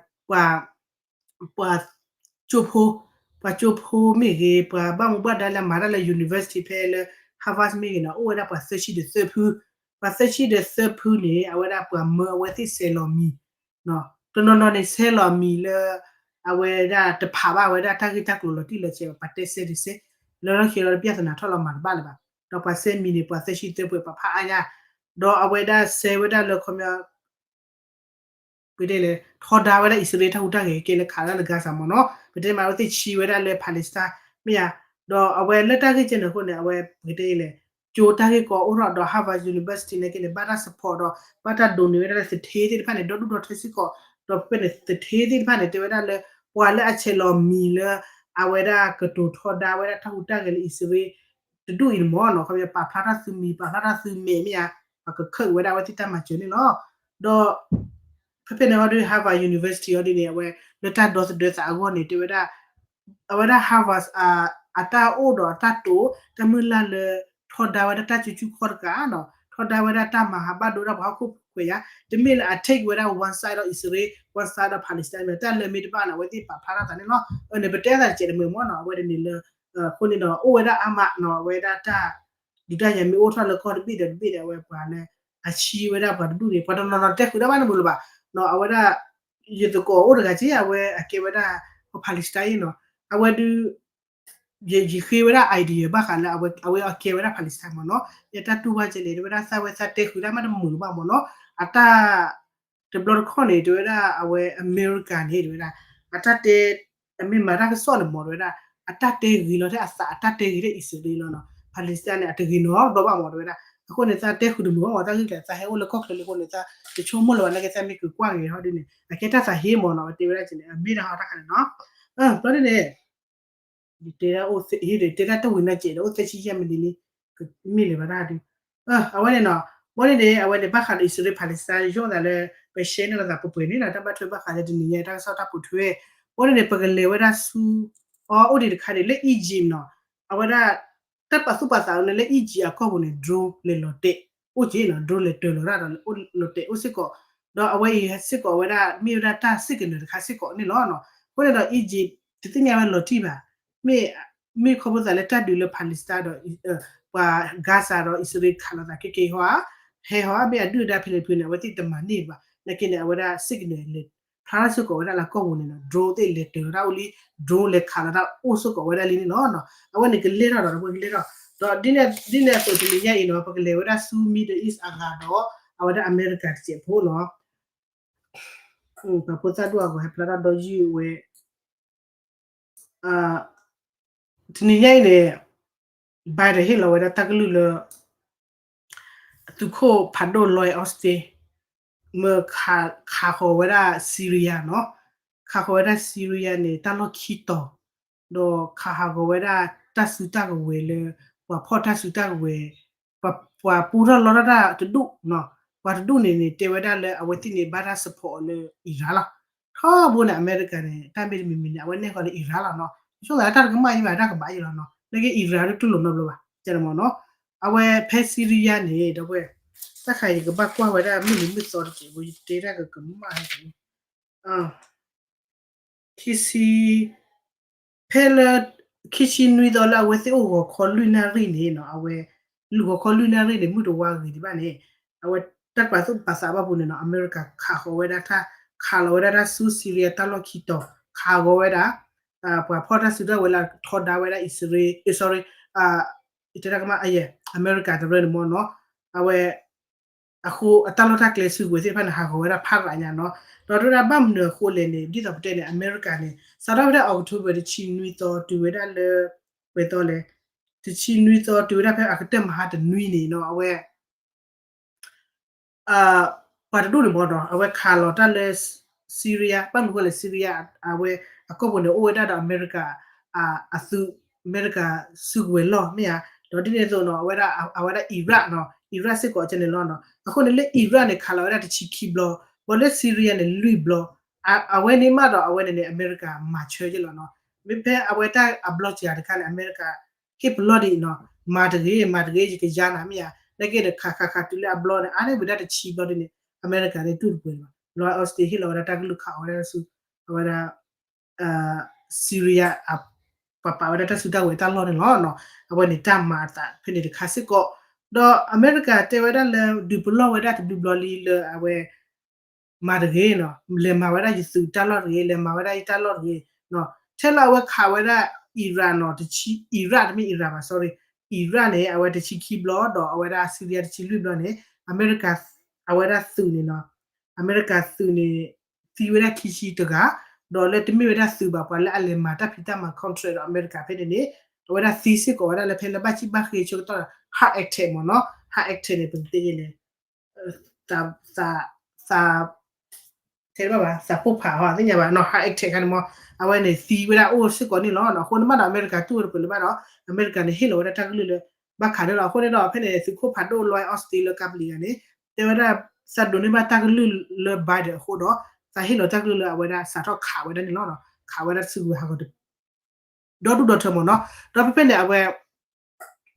ပှၤကၠိဖိ ပှၤကၠိဖိမ့ၢ်ဂ့ၤ ပှၤဘၣ်မူဘၣ်ဒါလၢမၤတၢ်လၢ university ဖဲလၢ Harvard မ့ၢ်ဂ့ၤနီၤ အိၣ်ဝဲဒၣ်ပှၤသၢဆံဒီးသၢဖု ပှၤသၢဆံဒီးသၢဖုန့ၣ် အဝဲဒၣ်ပှၤမၢအဝဲသ့ၣ်ဆဲးလီၤမံၤ တနီၤနီၤန့ၣ် ဆဲးလီၤမံၤလၢ အဝဲဒၣ်တဖးဘၣ်ဝဲဒၣ်တၢ်ဂ့ၢ်တၢ်ကျိၤလီၤတံၢ်လီၤဆဲး ပှၤတဲဆဲးတဆဲး လၢလီၢ်ခံလီၤ ပြဿနာထီၣ်လီၤမၤတဘၣ်လၢၤဘၣ် ဒီးပှၤဆဲးမံၤန့ၣ် ပှၤသၢဆံသၢဖု ပှၤဖးအါညါ ဒီးအဝဲဒၣ်ဆဲးဝဲဒၣ်လၢခီပညီ ပကတဲလဲၣ် ထီဒါဝဲဒၣ်အံၣ်စရ့လးတၢ်ဟူးတၢ်ဂဲၤကဲလၢခးဒၣ်လၢ Gaza မ့ၢ်နီၤ ပတဲမးအဝဲသ့ၣ်ဆံဝဲဒၣ်လၢ Palestine မ့ၢ်ဧါ ဒီးအဝဲလၢတၢ်ဂ့ၢ်ကဲန့ၣ်အဃိန့ၣ် အဝဲပကတဲလဲၣ် ကၠိတၢ်ဂ့ၢ်ကီအိၣ်ထီၣ်ဒီး Harvard University နာ်က့န့ၣ် ဘၣ်တၢ် support ဒီး ဘၣ်တၢ်ဒိးန့ၢ်ဝဲဒၣ်လၢသထ့သ့ၣ်တဖၣ်န့ၣ် ဒီဒူၣ်ဒီထၢစ့ၢ်ကီး ဒီးဖဲဖဲန့ၣ် သထ့သ့ၣ်တဖၣ်န့ၣ် တဲဝဲဒၣ်လၢ ပှၤလၢအဆဲးလီၤမံၤလၢ အဝဲဒၣ်ကတိၤထီဒါဝဲဒၣ်တၢ်ဟူးတၢ်ဂဲၤလၢအံၣ်စရ့လး တဒူၣ်အံၤန့ၣ်မ့ၢ်နီၤ ခီပညီပာ်ဖျါထီၣ်သုမံၤ ပာ်ဖျါထီၣ်သုမဲာ်မ့ၢ်ဧါ ပှၤကခၢၣ်က့ၤဝဲဒၣ်အဝဲသ့ၣ်တၢ်မၤစၢၤန့ၣ်လီၤ. ဒီး ဖဲဖဲန့ၣ်အီၤဒ် Harvard University အီၤဒ်န့ၣ် အဝဲလၢတၢ်ဒီသဒၢသးအဂီၢ်န့ၣ် တဲဝဲဒၣ် အဝဲဒၣ် Harvard အတၢ်အိၣ်ဒီးအတၢ်တိာ် တၢ်မုၢ်လၢ်လၢ ထီဒါဝဲဒၣ်တၢ်စုဆူၣ်ခီၣ်တကးနီၤ ထီဒါဝဲဒၣ်တၢ်မၤဟးဘၣ်ဒိဝဲဒၣ်ပှၤဟီၣ်ခိၣ်ခွဲးယာ် တမ့ၢ်လၢအ take ဝဲဒၣ် one side of Israel one side of Palestine မ့ၢ်တၢ်လၢမ့ၢ်တဘၣ်န့ၣ် အဝဲသ့ၣ်ပာ်ဖျါထီၣ်သးန့ၣ်လီၤ. အန့ၣ် ပတဲသးတစဲးတမှဲၤမ့ၢ်နီၤ အဝဲတန့ၣ်လၢ အဃိန့ၣ်ဒီး အိၣ်ဝဲဒၣ်အါမးနီၤ အဝဲဒၣ်တၢ် ဒုးတၢ်ယၤမ့ၢ်အိၣ်ထီၣ်လၢကီၢ်တဘ့ၣ်ဒီးတဘ့ၣ်ဒီး အဝဲပှၤလၢ အဆံဝဲဒၣ်ပှၤတဒူၣ်န့ၣ် ပှၤတနီၤနီၤတဲဃုာ်ဒၣ်ဘၣ်န့ၣ်မ့ၢ်လၢၤဘၣ် ဒီးအဝဲဒၣ် ယသကိးအိၣ်တဂၤက့ အဝဲအကဲဝဲဒၣ် Palestine နီၤ, အဝဲဒုး ယဃ့ဝဲဒၣ် idea ဘၣ်ဃးလၢ အဝဲအကဲဝဲဒၣ် Palestine မ့ၢ်နီၤ, ယတၢ်တူၢ်ဘၣ်ကဲလဲၣ် တဲဝဲဒၣ် သးဝဲသးတဲဃုာ်တၢ်မးတမုာ်ဘၣ်မ့ၢ်နီၤ, အတၢ် တဘျီတခီၣ်န့ၣ် တဲဝဲဒၣ် အဝဲအမဲရကၤန့ၣ် တဲဝဲဒၣ် အတၢ်တဲ အမ့ၢ်မၤတၢ်ကစီၣ်န့ၣ်မ့ၢ် တဲဝဲဒၣ် အတၢ်တဲဂ့ၤလီၤထဲအသး အတၢ်တဲဂ့ၤထဲအံၣ်စရ့လးလီၤနီၤ, Palestine န့ၣ် အတဂ့ၤနီတဘျီဘၣ်မ့ၢ် တဲဝဲဒၣ်, အဃိန့ၣ် သးတဲဃုာ်တမုာ်ဘၣ်မ့ၢ် တၢ်ဂ့ၢ်ကျဲၤ သးဟဲအိၣ်လၢကီၢ်ချၢလံအဃိန့ၣ် သးတဆိကမိၣ်လၢၤဘၣ် နာ်က့သးမ့ၢ်ကကွၢ်ဂ့ၤဟီဒ်န့ၣ် အကဲတၢ်သးဟ့မ့ၢ်နီၤ အဝဲတဲဝဲဒၣ်ကဲန့ၣ် အမ့ၢ်တၢ်ဟီတၢ်ခါန့ၣ်နီၤ, ဘျီဒ်န့ၣ် ယတဲဒၣ်အိၣ် ယတဲဒၣ်တဝံၤနၤကဲဒီး အိၣ်သၢဆံယဲၢ်မံးနံးလံ, မ့ၢ်လၢၤဘၣ်တၢ်ဒုး အဝဲန့ၣ်နီၤ, ဘၣ်န့ၣ်န့ၣ် အဝဲန့ၣ် ဘၣ်ဃးဒီးအံၣ်စရ့လး Palestine ယိၣ်သးလၢ ပ share န့ၢ်လိာ်သးပှဲၤပှဲၤန့ၣ်နီၤ, တၢ်ဘၣ်ထွဲဘၣ်ဃးလၢတနံၤညါအံၤ တၢ်ကစီၣ်တၢ်ပိာ်ထွဲ, ဘၣ်န့ၣ်န့ၣ် ပကလဲၤဝဲဒၣ်ဆူ အအိၣ်ဒံးတခါန့ၣ် လၢ Egypt နီၤ, အဝဲဒၣ် တၢ်ပာ်သူၣ်ပာ်သးန့ၣ်လၢ Egypt အကီၢ်ပူၤန့ၣ် drone လဲၤလီၤတဲာ် အိၣ်က့နီၤ, drone လဲၤတၢၤလီၤတၢ်ဒီး လီၤတဲာ်အိၣ်စ့ၢ်ကီး, ဒီးအဝဲအံၤစ့ၢ်ကီးဝဲဒၣ် မ့ၢ်ဝဲဒၣ်တၢ် signal တခါစ့ၢ်ကီးန့ၣ်လီၤနီၤ, အဃိန့ၣ်ဒီး Egypt တသ့ၣ်ညါဝဲလီၤတံၢ်ဘၣ် မ့ၢ် မ့ၢ်ခီဖျိသးလၢတၢ်ဒုးလၢ Palestine ဒီး ပှၤ Gaza ဒီးအံၣ်စရ့လးခးလိာ်သးခဲကဲဟီဧါ, ဟဲဟီဧါ မ့ၢ်အဒုၣ်အဒါဖဲလဲၣ်ဖဲန့ၣ် အဝဲသ့ၣ်တမၤန့ၢ်ဘၣ် နာ်က့န့ၣ် အဝဲဒၣ် signal လဲၤ ဖျါထီၣ်စ့ၢ်ကီးဝဲဒၣ်လၢကီၢ်ပူၤန့ၣ်နီၤ, drone သ့ၣ်လဲၤတၢၤဝဲဒၣ်အိၣ်လံ, drone လဲၤခးလီၤတၢ်အိၣ်စ့ၢ်ကီးဝဲဒၣ်လံန့ၣ်လီၤနီၤ, အဝဲန့ၣ်ကလဲၤထီၣ်ဒီး အဝဲကလဲၤထီၣ်, ဒီးဒ်န့ၣ်အသိးတနံၤညါအံၤနီၤ ပကလဲၤဝဲဒၣ်ဆူ Middle East အဂၤဒီး အဝဲဒၣ်အမဲရကၤတစဲးဖိနီၤ ပှၤဖိသၣ်ဒိၣ်အဂီၢ်ဟဲဖျါထီၣ်ဒီးယုၢ်ဝဲ, တနံၤညါအံၤန့ၣ် Biden ဟ့ၣ်လီၤဝဲဒၣ်တၢ်ကလုၢ်လၢ သုးခိၣ်ဖးဒိၣ် Lloyd Austin မၢခးဃီၤဝဲဒၣ် Syria နီၤ, ခးဃီၤဝဲဒၣ် Syria န့ၣ် တၢ်လီၢ်ခံတီၤ, ဒီးခးဟးဂီၤဝဲဒၣ်တၢ်စုတၢ်ကဝဲၤလၢ ပှၤဖီၣ်တၢ်စုတၢ်ကဝဲၤ ပှၤပူထီၣ်လီထီၣ်တၢ်တဒူၣ်နီၤ, ပှၤတဒူၣ်န့ၣ်န့ၣ် တဲဝဲဒၣ်လၢအဝဲသ့ၣ်န့ၣ် ဘၣ်တၢ် support လၢ Iran လီၤ. ထီဘိန့ၣ် အမဲရကၤန့ၣ် တၢ်မ့ၢ်တမံၤမံၤန့ၣ် အဝဲနဲၣ်ဃီၤလၢ Iran လီၤနီၤ. ဆိကမိၣ်သးလၢတၢ်တကမၣ်ယံၤဘၣ် တၢ်ကဘၣ်ယံၤလီၤနီၤ. နာ်က့ Iran ဒုးတူၢ်လိာ်နီတဘျီဘၣ် ကဲန့ၣ်မ့ၢ်နီၤ. အဝဲဖဲ Syria န့ၣ် ဒီပုၢ်ဝဲၢ် တၢ်ခါယကဘၣ်ကွၢ်ဝဲဒၣ်မုၢ်နံၤမုၢ်သီတက့ၢ် အဝဲယတဲတၢ်ကကမၣ်ဟဲက့ၤ ခံဆံ ဖဲလၢ ခံဆံနွံသီလၢအဝဲသ့ၣ်အိၣ်ဂီၤခီလွံၢ်နၣ်ရံၣ်န့ၣ်နီၤ, အဝဲ ဂီၤခီလွံၢ်နၣ်ရံၣ်န့ၣ် မုၢ်တဝါဂ့ၤဒံးဘၣ်န့ၣ်, အဝဲတၢ်ပာ်သူၣ်ပာ်သးဘၣ်ပူၤန့ၣ်နီၤ, အမဲရကၤခးဃီၤဝဲဒၣ်တၢ်, ခးလီၤဝဲဒၣ်တၢ်ဆူ Syria တၢ်လီၢ်ခံတီၤ, ခးဃီၤဝဲဒၣ် ပှၤဖီၣ်တၢ်စုတၢ်ဝဲၤလၢထီဒါဝဲဒၣ်အံၣ်စရ့လး, sorry, တဲတၢ်ကမၣ် အမဲရကၤတရၢန့ၣ်မ့ၢ်နီၤ, အဝဲ အဃိအတၢ်လီၢ်တၢ်ကျဲစုကဝဲၤသ့ၣ်တဖၣ်န့ၣ် ဟးဂီၤဝဲဒၣ်ဖးရးညါနီၤ. ဒီးတဲဝဲဒၣ်ဘၣ်မနုၤအဃိလဲၣ်န့ၣ် ဒ်သိးပတဲန့ၣ် အမဲရကၤန့ၣ် စးထီၣ်ဖဲဒၣ် October တဆံနွံသီ တုၤဝဲဒၣ်လၢ ပှဲၤသီလဲၣ်, တဆံနွံသီ တုၤဝဲဒၣ်ဖဲအကတၢၢ်မဟါတနွံန့ၣ်နီၤ, အဝဲ ပှၤတဒူၣ်န့ၣ်မ့ၢ်နီၤ အဝဲခးလီၤတၢ်လၢ Syria, ဘၣ်မနုၤအဃိလဲၣ် Syria အဝဲအကီၢ်ပူၤန့ၣ် အိၣ်ဝဲဒၣ်ဒီးအမဲရကၤ အသုး, အမဲရကၤစုကဝဲၤလီၢ်မ့ၢ်ဧါ, ဒီးဒ်န့ၣ်အသိးနီၤ အဝဲဒၣ် အဝဲဒၣ် Iraq နီၤ, Iraq စ့ၢ်ကီးကဲန့ၣ်လီၤနီၤ. အဃိန့ၣ်လၢ Iraq န့ၣ် ခးလီၤဝဲဒၣ်တဆံခံဘျီ, ဘၣ်လၢ Syria န့ၣ် လွံၢ်ဘျီ, အဝဲန့ၣ်မးဒီးအဝဲန့ၣ်န့ၣ် အမဲရကၤမၤဆၢက့လီၤနီၤ. မ့ၢ်ဖဲအဝဲတၢ်အဘျီစှၤတခါန့ၣ် အမဲရကၤ ဟ့ၣ်ပလီၢ်ဒံးနီၤ, မၤတဂ့ၤ မၤတဂ့ၤ ယကယါနၤမ့ၢ်ဧါ, နာ်က့ဒီးခးခးခးတုၤလၢအဘျီန့ၣ် အါန့ၢ်ဝဲဒၣ်တဆံဘျီဒ်န့ၣ် အမဲရကၤန့ၣ်တူၢ်တပှဲၤလီၤ. Lloyd Austin ဟ့ၣ်လီၤဝဲဒၣ်တၢ်ကလုၢ်ခးအီၤဝဲဒၣ်ဆူ အဝဲဒၣ် Syria ပှၤပာ်ဝဲဒၣ်တၢ်စုတၢ်ဝဲၤတၢ်လီၢ်န့ၣ်လီၤ. အဝဲန့ၣ်တၢ်မၤအသးဖဲန့ၣ်တခါစ့ၢ်ကီး, ဒီးအမဲရကၤတဲဝဲဒၣ်လၢ ဒုးပလီၢ်ဝဲဒၣ်တဒုဘျီလံလၢအဝဲ မၤတဂ့ၤနီၤ, လဲၤမၤဝဲဒၣ်ယသုးတၢ်လီၢ်တဂ့ၤ, လဲၤမၤဝဲဒၣ်ယတၢ်လီၢ်တဂ့ၤ, ထဲလၢအဝဲခးဝဲဒၣ် Iraq နီၤ, Iraq တမ့ၢ် Iraq ဘၣ် sorry, Iraq န့ၣ် အဝဲတဆံခံဘျီ ဒီးအဝဲဒၣ် Syria တဆံလွံၢ်ဘျီန့ၣ် အမဲရကၤ အဝဲဒၣ်သုးန့ၣ်နီၤ, အမဲရကၤသုးန့ၣ် သံဝဲဒၣ်ခံဆံတဂၤ, ဒီးလၢတမ့ၢ်ဝဲဒၣ်သုးဘၣ် ပှၤလၢအလဲၤမၤတၢ်ဖံးတၢ်မၤ contract ဒီးအမဲရကၤဖဲန့ၣ်န့ၣ် အဝဲဒၣ်သံစ့ၢ်ကီးဝဲဒၣ်လၢဖဲလၢဘၣ်စံၣ်ဘၣ်ဃ့ဆၢကတီၢ် heart attack မ့ၢ်နီၤ, heart attack န့ၣ် ပကတဲလဲၣ် သး သး သး ထဲတဘၣ်ဘၣ် သးပိၢ်ဖးဟီ သ့ၣ်ညါဘၣ်နီၤ heart attack ခါန့ၣ်မ့ၢ် အဝဲန့ၣ်သံဝဲဒၣ်အိၣ်စ့ၢ်ကီးန့ၣ်လီၤ. အဃိန့ၣ်မးဒီး အမဲရကၤတူၢ်ဝဲတပှဲၤလၢၤဘၣ်ဒီး အမဲရကၤန့ၣ်ဟ့ၣ်လီၤဝဲဒၣ်တၢ်ကလုၢ်လၢ ဘၣ်ခးန့ၣ်လီၤ. အဃိန့ၣ်ဒီး ဖဲန့ၣ် သုးခိၣ်ဖးဒိၣ် Lloyd Austin လၢကပလံၤဂၤန့ၣ် တဲဝဲဒၣ် သးဒိးန့ၢ်ဘၣ်တၢ်ကလုၢ်လၢ Biden အဃိဒီး သးဟ့ၣ်လီၤတၢ်ကလုၢ်လၢအဝဲဒၣ်စးထီၣ်ခးဝဲဒၣ်န့ၣ်လီၤ. ခးဝဲဒၣ်စုကဝဲၤဟးဂီၤတ ဒီဒူၣ်ဒီထၢမ့ၢ်နီၤ. ဒီးဖဲဖဲန့ၣ် အဝဲ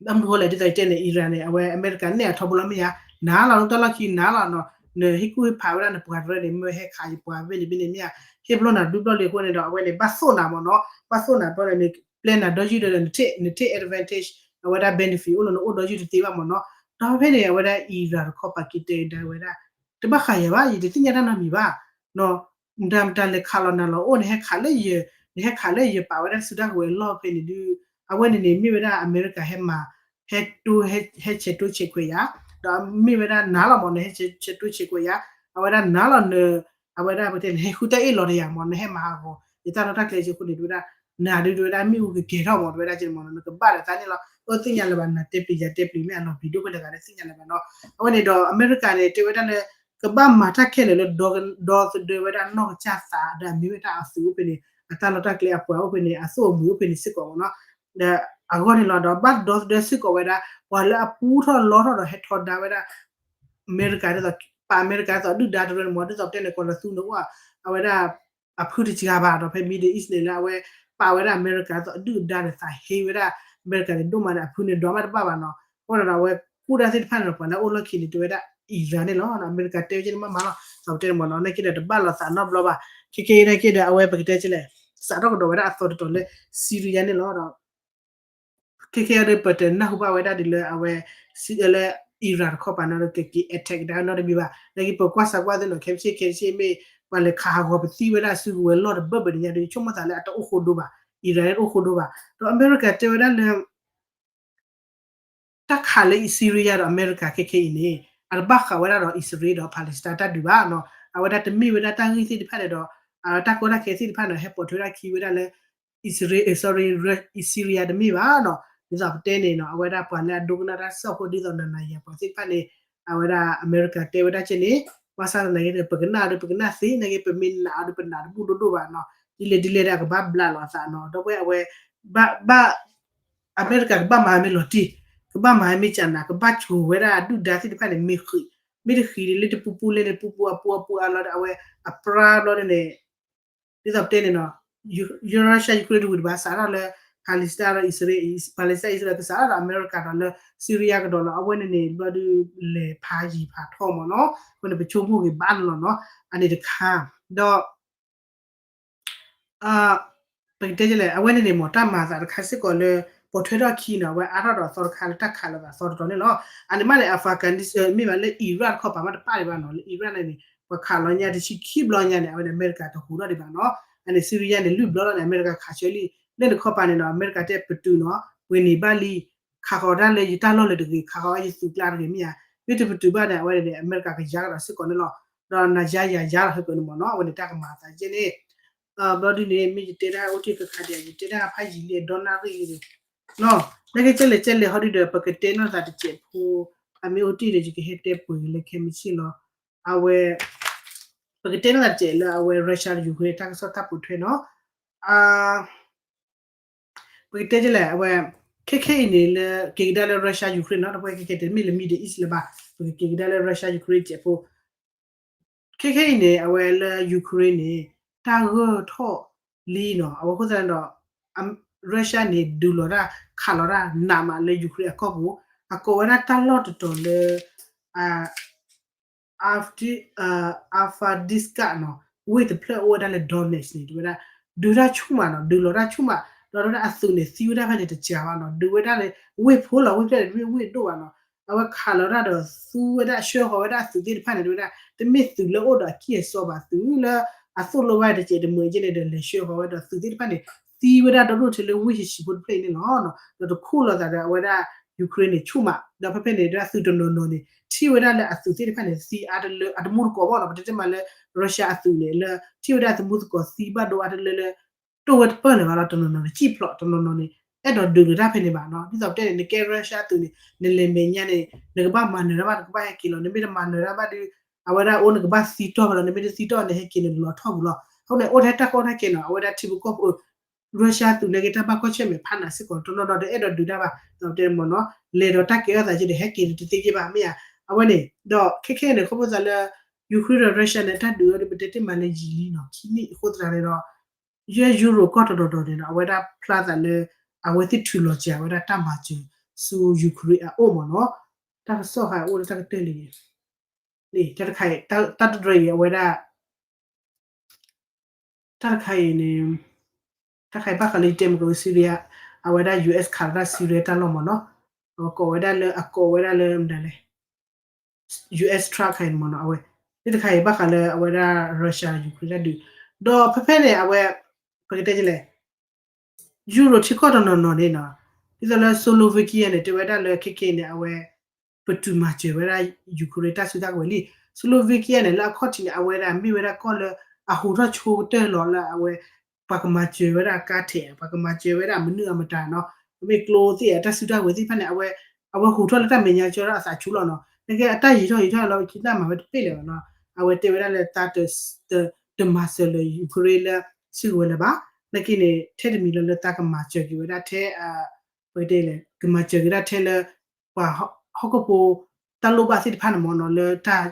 ဘၣ်မနုၤဃိလဲၣ် ဒ်သိးယတဲန့ၣ် Iran န့ၣ် အဝဲအမဲရကၤနဲၣ်အထီဘိလီၤမ့ၢ်ဧါ, နၤလီၤ နတၢ်လီၢ်ခံနၤလီၤနီၤ, နဟ့ၣ်ကူၣ်ဟ့ၣ်ဖးဝဲဒၣ်နပှၤတရၢန့ၣ် မ့ၢ်ဟဲခးယပှၤဖဲန့ၣ်ဖဲန့ၣ်မ့ၢ်ဧါ, ဟ့ၣ်ပလီၢ်နၤဒူပလီၢ်လံအဃိန့ၣ်ဒီး အဝဲန့ၣ် ဘၣ်သိၣ်နၤမ့ၢ်နီၤ, ဘၣ်သိၣ်နၤဘျီန့ၣ် နပျဲနၤဒီယုၢ်ဒီး န take advantage အဝဲဒၣ် benefit အိၣ်လၢနအိၣ်ဒီယုၢ်တသ့ဘၣ်မ့ၢ်နီၤ. ဒီးဖဲဖဲန့ၣ် အဝဲဒၣ် Iran တခီပာ်က့ၤတဲဒၣ်ဝဲဒၣ် တဘၣ်ဃးယၤဘၣ် ယတသ့ၣ်ညါတၢ်နီတမံၤဘၣ် မတၤမတၤလဲၤခးလီၤနၤလီၤအိၣ် နဟဲခးလၢယ နဟဲခးလၢယပာ်ဝဲဒၣ်စုတၢ်ကဝဲၤလီၢ်ဖဲန့ၣ်ဒုး အဝဲန့ၣ်န့ၣ် မ့ၢ်ဝဲဒၣ်အမဲရကၤဟဲမၤ ဟဲတိ ဟဲဆဲးတိဆဲးခွဲးယၤ ဒီးမ့ၢ်ဝဲဒၣ်နၤလီၤမး နဟဲဆဲးတိဆဲးခွဲးယၤ အဝဲဒၣ်နၤလီၤန အဝဲဒၣ်ပတဲန့ၣ် ဟဲဃုတၢ်အ့ၣ်လိာ်ဒီးယၤမး နဟဲမၤဟးဂီၤ ယတၢ်လီၢ်တၢ်ကျဲစ့ၢ်အဃိန့ၣ် တဝဲဒၣ် နၤဒုးတဝဲဒၣ်မ့ၣ်အူကကဲၤထီၣ်မး တဝဲဒၣ်ကဲမးနီၤ နကဘၣ်ဒီးသးန့ၣ်လီၤ အၢသ့ၣ်ညါလၢၤဘၣ် နၤတဲပျံၤယၤတဲပျံၤ မ့ၢ်အလီၤပျံၤဒိၣ်ဖဲတဂၤဒီးသ့ၣ်ညါလၢၤဘၣ်နီၤ အဝဲန့ၣ်ဒီးအမဲရကၤန့ၣ် တဲဝဲဒၣ်လၢ ကဘၣ်မၤတၢ်ခဲလၢာ်လၢ ဒီသဒၢဝဲဒၣ်နီၢ်ကစၢ်သး ဒီးအမ့ၢ်ဝဲဒၣ်အသုးအိၣ်ဖဲန့ၣ် အတၢ်လီၢ်တၢ်ကျဲအပှၤအိၣ်ဖဲန့ၣ် အသိၣ်အမှံၤအိၣ်ဖဲန့ၣ်စ့ၢ်ကီးမးနီၤ ဒီးအဂီၢ်န့ၣ်လီၤ ဒီးဘၣ်ဒီသဒၢစ့ၢ်ကီးဝဲဒၣ် ပှၤလၢအပူထီၣ်လီထီၣ်ဒီးဟဲထီဒါဝဲဒၣ် အမဲရကၤဒ်သိး ပာ်အမဲရကၤဒ်သိးဒုၣ်ဒါတရၢန့ၣ်မး ဒ်သိးပတဲန့ၣ် ကီၤလီၤသူန့ၣ်အိၣ် အဝဲဒၣ် အဖုတစှၤဘၣ်ဒီးဖဲ Middle East န့ၣ်လၢအဝဲ ပာ်ဝဲဒၣ်အမဲရကၤဒ်သိးဒုၣ်ဒါန့ၣ် သးဟ့ဝဲဒၣ် အမဲရကၤန့ၣ်ဒိၣ်မးန့ၣ် အဖုန့ၣ်ဒိးမးတဘၣ်ဘၣ်နီၤ အဃိဒီးအဝဲကူၣ်တၢ်သ့ၣ်တဖၣ်န့ၣ်ဒီး ပှၤလၢအအိၣ်လီၢ်ခံန့ၣ် တဲဝဲဒၣ် Iran န့ၣ်လီၤ အမဲရကၤတဲဝဲကဲန့ၣ်မးမးလီၤ သးပတဲန့ၣ်မးနီၤ နာ်က့ဒီးတဘၣ်လိာ်သးနီတဘျီဘၣ် ခဲခဲအံၤနာ်က့ဒီး အဝဲပကတဲကဲလဲၣ် စးထီၣ်ကဒီးဝဲဒၣ်အသီတတီၤလၢ Syria န့ၣ်လီၤဒီး ခဲခဲအံၤဒီးပတနၢ်ဟူဘၣ်ဝဲဒၣ်ဒ်လၢအဝဲ လၢ Iran တခီပၤန့ၣ်ဒီး ကက့ၤ attack ဒၣ်နီတမံၤဘၣ် နာ်က့ပကွၢ်စးကွၢ်သ့ၣ်နီၤ ခဲမုၢ်ဆ့ၣ်ခဲမုၢ်ဆ့ၣ်မ့ၢ် ပှၤလဲၤခးဟးဂီၤပသံဝဲဒၣ်စုကဝဲၤလီၢ်တဘၢဘၢတညါဒီး ယဆိကမိၣ်သးလၢအတအိၣ်ဃိဒိဘၣ် Iran တအိၣ်ဃိဒိဘၣ် ဒီးအမဲရကၤတဲဝဲဒၣ်လၢ တၢ်ခးလၢ Syria ဒီးအမဲရကၤခဲခဲအံၤန့ၣ် အတဘၣ်ဃးဝဲဒၣ်ဒီး အံၣ်စရ့လးဒီး Palestine တၢ်ဒုးဘၣ်နီၤ အဝဲဒၣ်တမ့ၢ်ဝဲဒၣ်တၢ်ဂ့ၢ်သ့ၣ်တဖၣ်န့ၣ်ဒီး တၢ်ကီတၢ်ခဲသ့ၣ်တဖၣ်န့ၣ် ဟဲပိာ်ထွဲဒၣ်ခံဝဲဒၣ်လၢ အံၣ်စရ့လး sorry Syria တမ့ၢ်ဘၣ်နီၤ ဒ်သိးပတဲန့ၣ်နီၤ အဝဲဒၣ်ပှၤလၢအဒိကနၣ်တၢ်စံၣ်အဃိ ဒ်သိးနၤနၤယၤယၤပှၤသ့ၣ်တဖၣ်န့ၣ် အဝဲဒၣ်အမဲရကၤတဲဝဲဒၣ်ကဲန့ၣ် ဘၣ်ဆၣ်သနာ်က့ ပကနၣ်ဒီးပကနၣ်သ့ နာ်က့ ပမ့ၢ်နာ်အီၤဒီးပနာ်တဘူၣ်ဒိၣ်ဒိၣ်ဘၣ်နီၤ ဒ်လဲၣ်ဒ်လဲၣ်ဒီးအကဘၣ်ဘျးလီၤအသးနီၤ ဒီးပဝဲအဝဲ ဘၣ် ဘၣ် အမဲရကၤကဘၣ်မၤမ့ၢ်လီၤတံၢ် ကဘၣ်မၤမ့ၢ်ကနၤ ကဘၣ်ဆိၣ်ဝဲဒၣ်အဒုၣ်ဒါသ့ၣ်တဖၣ်န့ၣ် မ့ၢ်ဃံး မ့ၢ်တဃံးဒ်လၢတပူၤပူၤလဲၣ်န့ၣ် ပူၤပူၤအပူၤအပူၤအလီၤဒီး အဝဲအပြါဘျီန့ၣ် ဒ်သိးပတဲန့ၣ်နီၤ Russia Ukraine တဝံၤတဘၣ် စးထီၣ်လၢ Palestine ဒီး အံၣ်စရ့လး Palestine အံၣ်စရ့လး ကစးထီၣ်ဒီးအမဲရကၤဒီးလၢ Syria ကဒီးလီၤ အဝဲန့ၣ်န့ၣ် ဘျီဒုး လဲၤဖးယံၤဖးထီမးနီၤ အဃိန့ၣ် ပဆိကမိၣ်ဂ့ၤဘၣ်န့ၣ်လီၤနီၤ အန့ၣ်တခါ ဒီး ပကတဲလဲၣ် အဝဲန့ၣ်န့ၣ်မ့ၢ်တၢ်မၤအသးတခါစ့ၢ်ကီးလၢ ပိာ်ထွဲထီၣ်ခံနီၤ အဝဲအါထီၣ်ဒီးအသီတခါလၢတၢ်ခးလိာ်သးအသီတတီၤန့ၣ်လီၤ. အန့ၣ်မးန့ၣ် Afghanistan မ့ၢ်ဘၣ်လၢ Iraq တခီပၤမးတပၣ်ဒံးဘၣ်နီၤ လၢ Iraq န့ၣ်န့ၣ် ပှၤခးလီၤညါတဆံခံဘျီညါန့ၣ် အဝဲန့ၣ် အမဲရကၤတဟူးထီၣ်ဒံးဘၣ်နီၤ. အန့ၣ် Syria န့ၣ် လွံၢ်ဘျီလီၤန့ၣ် အမဲရကၤခးဆၢလံ လၢန့ၣ်တခီပၤန့ၣ်နီၤ အမဲရကၤတဲပတုာ်နီၤ ပှ့ၤန့ၢ်ဘၣ်လံ ခးဃီၤတၢ်လၢယတၢ်လီၢ်လၢၤတဂ့ၤ ခးဃီၤအီၤယသုးကျါတဂ့ၤမ့ၢ်ဧါ မ့ၢ်တပတုာ်ဘၣ်န့ၣ် အဝဲန့ၣ်န့ၣ် အမဲရကၤကယါကဒီးစ့ၢ်ကီးန့ၣ်လီၤ. ဒီးနၤယါယၤယါလီၤဟဲကၢန့ၣ်မ့ၢ်နီၤ အဝဲန့ၣ်တၢ်ကမၤအသးကဲန့ၣ် ဘျီဒုန့ၣ် မ့ၢ်ယတဲတၢ်အိၣ်တ့ၢ်ကခါဒံး ယတဲတၢ်ဖးယံာ်လံဒီနၣ်ရံၣ်ဒီး လၢကကဲလဲၣ်ကဲလဲၣ်ဟီဒုဒီး ပကတဲနီၢ်သးတစဲးဖိ အမ့ၢ်အိၣ်တ့ၢ်ဒီး ယကဟဲတဲပှဲၤလၢခဲမုၢ်ဆ့ၣ်လီၤ. အဝဲ ပကတဲနီၢ်သးတစဲးလၢအဝဲ Russia Ukraine တၢ်ကစီၣ်တၢ်ပိာ်ထွဲနီၤ ပကတဲဒ်လဲၣ် အဝဲ ခဲခဲအံၤန့ၣ်လၢ က့ၤကဒါလၢ Russia Ukraine နီၤ တပှဲခဲခဲ တမ့ၢ်လၢ Middle East လၢၤဘၣ် ပကက့ၤကဒါလၢ Russia Ukraine စဲးဖိ ခဲခဲအံၤန့ၣ် အဝဲလၢ Ukraine န့ၣ် တၢ်ဂၢၢ်ထီၣ်လံနီၤ အဝဲဃိသတးဒီး Russia န့ၣ် ဒုးလီၤတၢ်ခးလီၤတၢ်နးမးလၢ Ukraine အကီၢ်ပူၤ အကိးဝဲဒၣ်တၢ်လီၢ်တတီၤလၢ Avdi- Avdiivka နီၤ ဝ့ၢ်တဖျၢၣ်အိၣ်ဝဲဒၣ်လၢ Donetsk န့ၣ် တဲဝဲဒၣ် ဒုးတၢ်ဆူၣ်မးနီၤ ဒုးလီၤတၢ်ဆူၣ်မး ဒီးတဲဝဲဒၣ်အသုးန့ၣ် သံဝဲဒၣ်ဖဲန့ၣ်တစှၤဘၣ်နီၤ ဒုးဝဲဒၣ်လၢ ဝ့ၢ်ဖိလီၤ ဝ့ၢ်ဖျၢၣ်န့ၣ် တမ့ၢ်ဝ့ၢ်ဒိၣ်ဘၣ်နီၤ အဝဲခးလီၤတၢ်ဒီးသူဝဲဒၣ်ဆှၢဃီၤဝဲဒၣ်အသုးသ့ၣ်တဖၣ်န့ၣ် တဲဝဲဒၣ် တမ့ၢ်သုးလၢအိၣ်ဒီးအကံၢ်အစီဘၣ် သုးလၢအသိၣ်လိဘၣ်တစဲးတမှဲးကဲန့ၣ်ဒီး လဲၤဆှၢဃီၤဝဲဒီးသုးသ့ၣ်တဖၣ်န့ၣ် သံဝဲဒၣ်ဒီဒိၣ်ထဲလၢဝ့ၢ်ဆံးဆံးဖိတဖျၢၣ်အံၤန့ၣ်လီၤ. ဒီးတခူၣ်လိာ်သးဒီးအဝဲဒၣ် Ukraine န့ၣ် ဆူၣ်မး ဒီးဖဲဖဲန့ၣ် ဒၣ်သုးတနီၤနီၤန့ၣ် ထံၣ်ဝဲဒၣ်လၢအသုးသ့ၣ်တဖၣ်န့ၣ် သံအါတလၢ အတမူတကိးဘၣ်နီၤ ပတဲတ့ၢ်မးလၢ Russia အသုးန့ၣ် လၢထံၣ်ဝဲဒၣ်သမူသကိးသံဘၣ်ဒိအါတလၢလၢ တိၢ်ဝဲတပၢၢ်လၢၤဘၣ်လီၤ တနီၤနီၤန့ၣ် စံၣ်ဖျိး တနီၤနီၤန့ၣ် အဲၣ်ဒိးဒုးလၢၤတၢ်ဖဲန့ၣ်ဘၣ်နီၤ ဒ်သိးပတဲန့ၣ် နကဲ Russia အသုးန့ၣ် နလဲၤမဲာ်ညါန့ၣ် နကဘၣ်မၤနၢၤတၢ်ဘၣ် နကဘၣ်ဟဲက့ၤလီၤ နမ့ၢ်တမၤနၢၤတၢ်ဘၣ်ဒီး အဝဲဒၣ်အိၣ်နကဘၣ်သံတီၢ်လီၤ နမ့ၢ်တသံတီၢ်န့ၣ် ဟဲက့ၤန့ၣ် နလီၤထီၣ်ပူၤလီၤ အဃိန့ၣ် အိၣ်ထဲတၢ်ကီတၢ်ခဲနီၤ အဝဲဒၣ်ထံဖိကီၢ်ဖိ Russia သုးန့ၣ်က့ၤ တၢ်ဘၣ်ကွၢ်ဆၢၣ်မဲာ်ဖးနၤစ့ၢ်ကီး တနီၤနီၤဒီးအဲၣ်ဒိးဒုးတၢ်ဘၣ် ဒီးတဲမ့ၢ်နီၤ လဲၤဒီးတၢ်ကဲထီၣ်သးက့ဒီး ဟဲက့ၤန့ၣ်တသ့က့ဘၣ် မ့ၢ်ဧါ အဝဲန့ၣ် ဒီးခဲခဲန့ၣ် ခီဖျိသးလၢ Ukraine ဒီး Russia န့ၣ် တၢ်ဒုးအီၤဒီး ပတဲတ့ၢ်မးလၢယံာ်လံနီၤ ခံနံၣ်အဃိသတးန့ၣ်ဒီး ယဲ Europe ကီၢ်တနီၤနီၤန့ၣ်ဒီး အဝဲဒၣ်ဖျါသးလၢ အဝဲသ့ၣ်ထုးလီၤစှၤဝဲဒၣ်တၢ်မၤစၢၤဆူ Ukraine အအိၣ်မ့ၢ်နီၤ တၢ်ကစီၣ်ဟးအိၣ်လၢတၢ်ကတၢၢ်လံ တၢ်တခါအံၤ တၢ်တဒြဲအံၤ အဝဲဒၣ် တၢ်တခါအံၤန့ၣ် တၢ်တခါအံၤဘၣ်ဃးလၢယတဲမ့ၢ်ကီး Syria အဝဲဒၣ် US ခးလီၤတၢ် Syria တၢ်လီၢ်မ့ၢ်နီၤ အဝဲကိးဝဲဒၣ်လၢ အကိးဝဲဒၣ်လၢမတၤလဲၣ် US truck ခါအံၤန့ၣ်မ့ၢ်နီၤ အဝဲ သ့ၣ်တခါအံၤဘၣ်ဃးလၢအဝဲဒၣ် Russia Ukraine တၢ်ဒုး, ဒီးဖဲဖဲန့ၣ် အဝဲ ပကတဲလဲၣ် Euro ထံကီၢ်တနီၤနီၤန့ၣ်နီၤ, ဒ်သိးလၢ Slovakia န့ၣ် တဲဝဲဒၣ်လၢခဲခဲအံၤန့ၣ် အဝဲ ပတုာ်မၤစၢၤဝဲဒၣ် Ukraine တၢ်စုတၢ်ကဝဲၤလံ. Slovakia န့ၣ် လၢအခီၣ်ထံးန့ၣ် အဝဲဒၣ်မ့ၢ်ဝဲဒၣ်ကီၢ်လၢအဟူးထီၣ်ဆိကတၢၢ်လီၤလၢအဝဲ ပှၤကမၤစၢၤဝဲဒၣ်ကါထဲး, ပှၤကမၤစၢၤဝဲဒၣ်မနုၤအမတၤနီၤ, မ့ၢ်ကျိသ့ၣ်အတၢ်စုတၢ်ကဝဲၤသ့ၣ်တဖၣ်န့ၣ် အဝဲ အဝဲဟူးထီၣ်လၢတၢ်မဲာ်ညါကၠီထီၣ်အသးဆူလီၤနီၤ. နကဲအတၢ်ယံာ်ထီၣ်ယံာ်ထီၣ်လီၤ ခံတၢ်မၤဝဲတပ့ၢ်လၢၤဘၣ်နီၤ. အဝဲတဲဝဲဒၣ်လၢသး တမၤစၢၤလၢ Ukraine လၢ စုကဝဲၤလၢၤဘၣ်. နာ်က့န့ၣ် ထဲတမံၤလၢလၢသးကမၤစၢၤက့ၤဝဲဒၣ်ထဲ ပကတဲလဲၣ် ကမၤစၢၤက့ၤဒၣ်ထဲလၢ ပှၤဟီၣ်ခိၣ်ဖိ တၢ်လိၣ်ဘၣ်သ့ၣ်တဖၣ်န့ၣ်မ့ၢ်နီၤ လၢတၢ်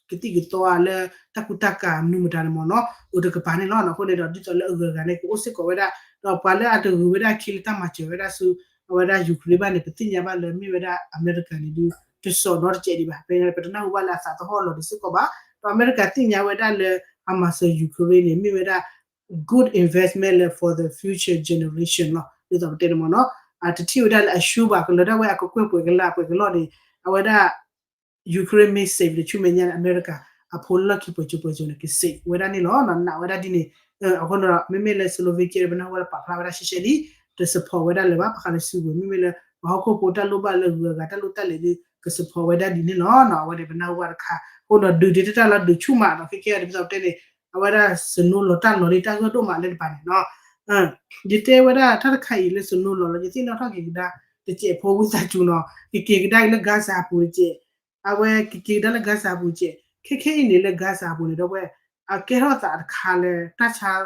ကသံၣ်ကသီဧါ လၢတၢ်ကူတၢ်ကၤမနုၤမတၤန့ၣ်မ့ၢ်နီၤ အိၣ်တကပၤန့ၣ်လီၤ. အဃိန့ၣ်ဒီး ဒ်သိးလၢအဂုၤအဂၤန့ၣ် ကအိၣ်စ့ၢ်ကီးဝဲဒၣ်, ဒီးပှၤလၢအတဂုၤဝဲဒၣ်ခံလၢတၢ်မၤစၢၤဝဲဒၣ်ဆူ အဝဲဒၣ် Ukraine ဘၣ်န့ၣ် ပသ့ၣ်ညါဘၣ်လၢမ့ၢ်ဝဲဒၣ်အမဲရကၤန့ၣ်ဒုး တစိၤနီတစဲးဒံးဘၣ်. ဖဲန့ၣ် ပတနၢ်ဟူဘၣ်လၢအသးသဟီၣ်လီၤဒံးစ့ၢ်ကီးဘၣ်. ဒီးအမဲရကၤသ့ၣ်ညါဝဲဒၣ်လၢအမၤစၢၤ Ukraine န့ၣ် မ့ၢ်ဝဲဒၣ် good investment လၢ for the future generation လီၤ. ဒ်သိးပတဲန့ၣ်မ့ၢ်နီၤ အတထံၣ်ဝဲဒၣ်လၢအဆူဘၣ် ကလၢၤဒၣ်ဝဲအကကွဲၢ်ပှဲၤကလးပှဲၤကလီၢ်န့ၣ် အဝဲဒၣ် Ukraine မ့ၢ် safe န့ၣ် ဆူမဲာ်ညါန့ၣ် အမဲရကၤ အဖိလၢလီၢ်ခံပှဲၤစိၤပှဲၤစိၤန့ၣ် က safe ဝဲဒၣ်န့ၣ်လီၤ. နာ်ဝဲဒၣ်ဒ်န့ၣ် အဃိန့ၣ်ဒီး မ့မ့ၢ်လၢ Slovakia ပနၢ်ဟူဝဲလၢပာ်ဖျါဝဲဒၣ်ရှဲရှဲလံ တ support ဝဲဒၣ်လၢၤဘၣ် ဘၣ်ဃးလၢစုကဝဲၤ မ့မ့ၢ်လၢ ပှၤဟီၣ်ခိၣ်ဖိတၢ်လိၣ်ဘၣ်လၢအဂုၤအဂၤတၢ်လိၣ်တၢ်လဲၤဒုး က support ဝဲဒၣ်ဒ်န့ၣ်လီၤ. အဝဲန့ၣ်ပနၢ်ဟူဘၣ်တခါ အဃိဒီးဒုးဒ်တၢ်လီၤဒုးဆူၣ်မးဒီး ခဲကဲဒ်သိးပတဲန့ၣ် အဝဲဒၣ်စနိလီၤတၢ်လီၤလံတၢ်ဂၢၢ်ဒိၣ်မးလၢတပၤန့ၣ်နီၤ ယတဲဝဲဒၣ်တၢ်တခါအံၤလၢစနိလီၤလီၤ ယသ့ၣ်နီၣ်ထီၣ်က့ၤကဒါ တစဲးဖိဝံသးစူၤနီၤ ကက့ၤကဒါက့ၤလၢ Gaza အပူၤတစဲး အဝဲကက့ၤကဒါလၢ Gaza အပူၤတစဲး ခဲခဲအံၤန့ၣ်လၢ Gaza အပူၤန့ၣ် ဒီပုၢ်ဝဲၢ် အကဲထီၣ်သးတခါလၢ တၢ်ဆါသ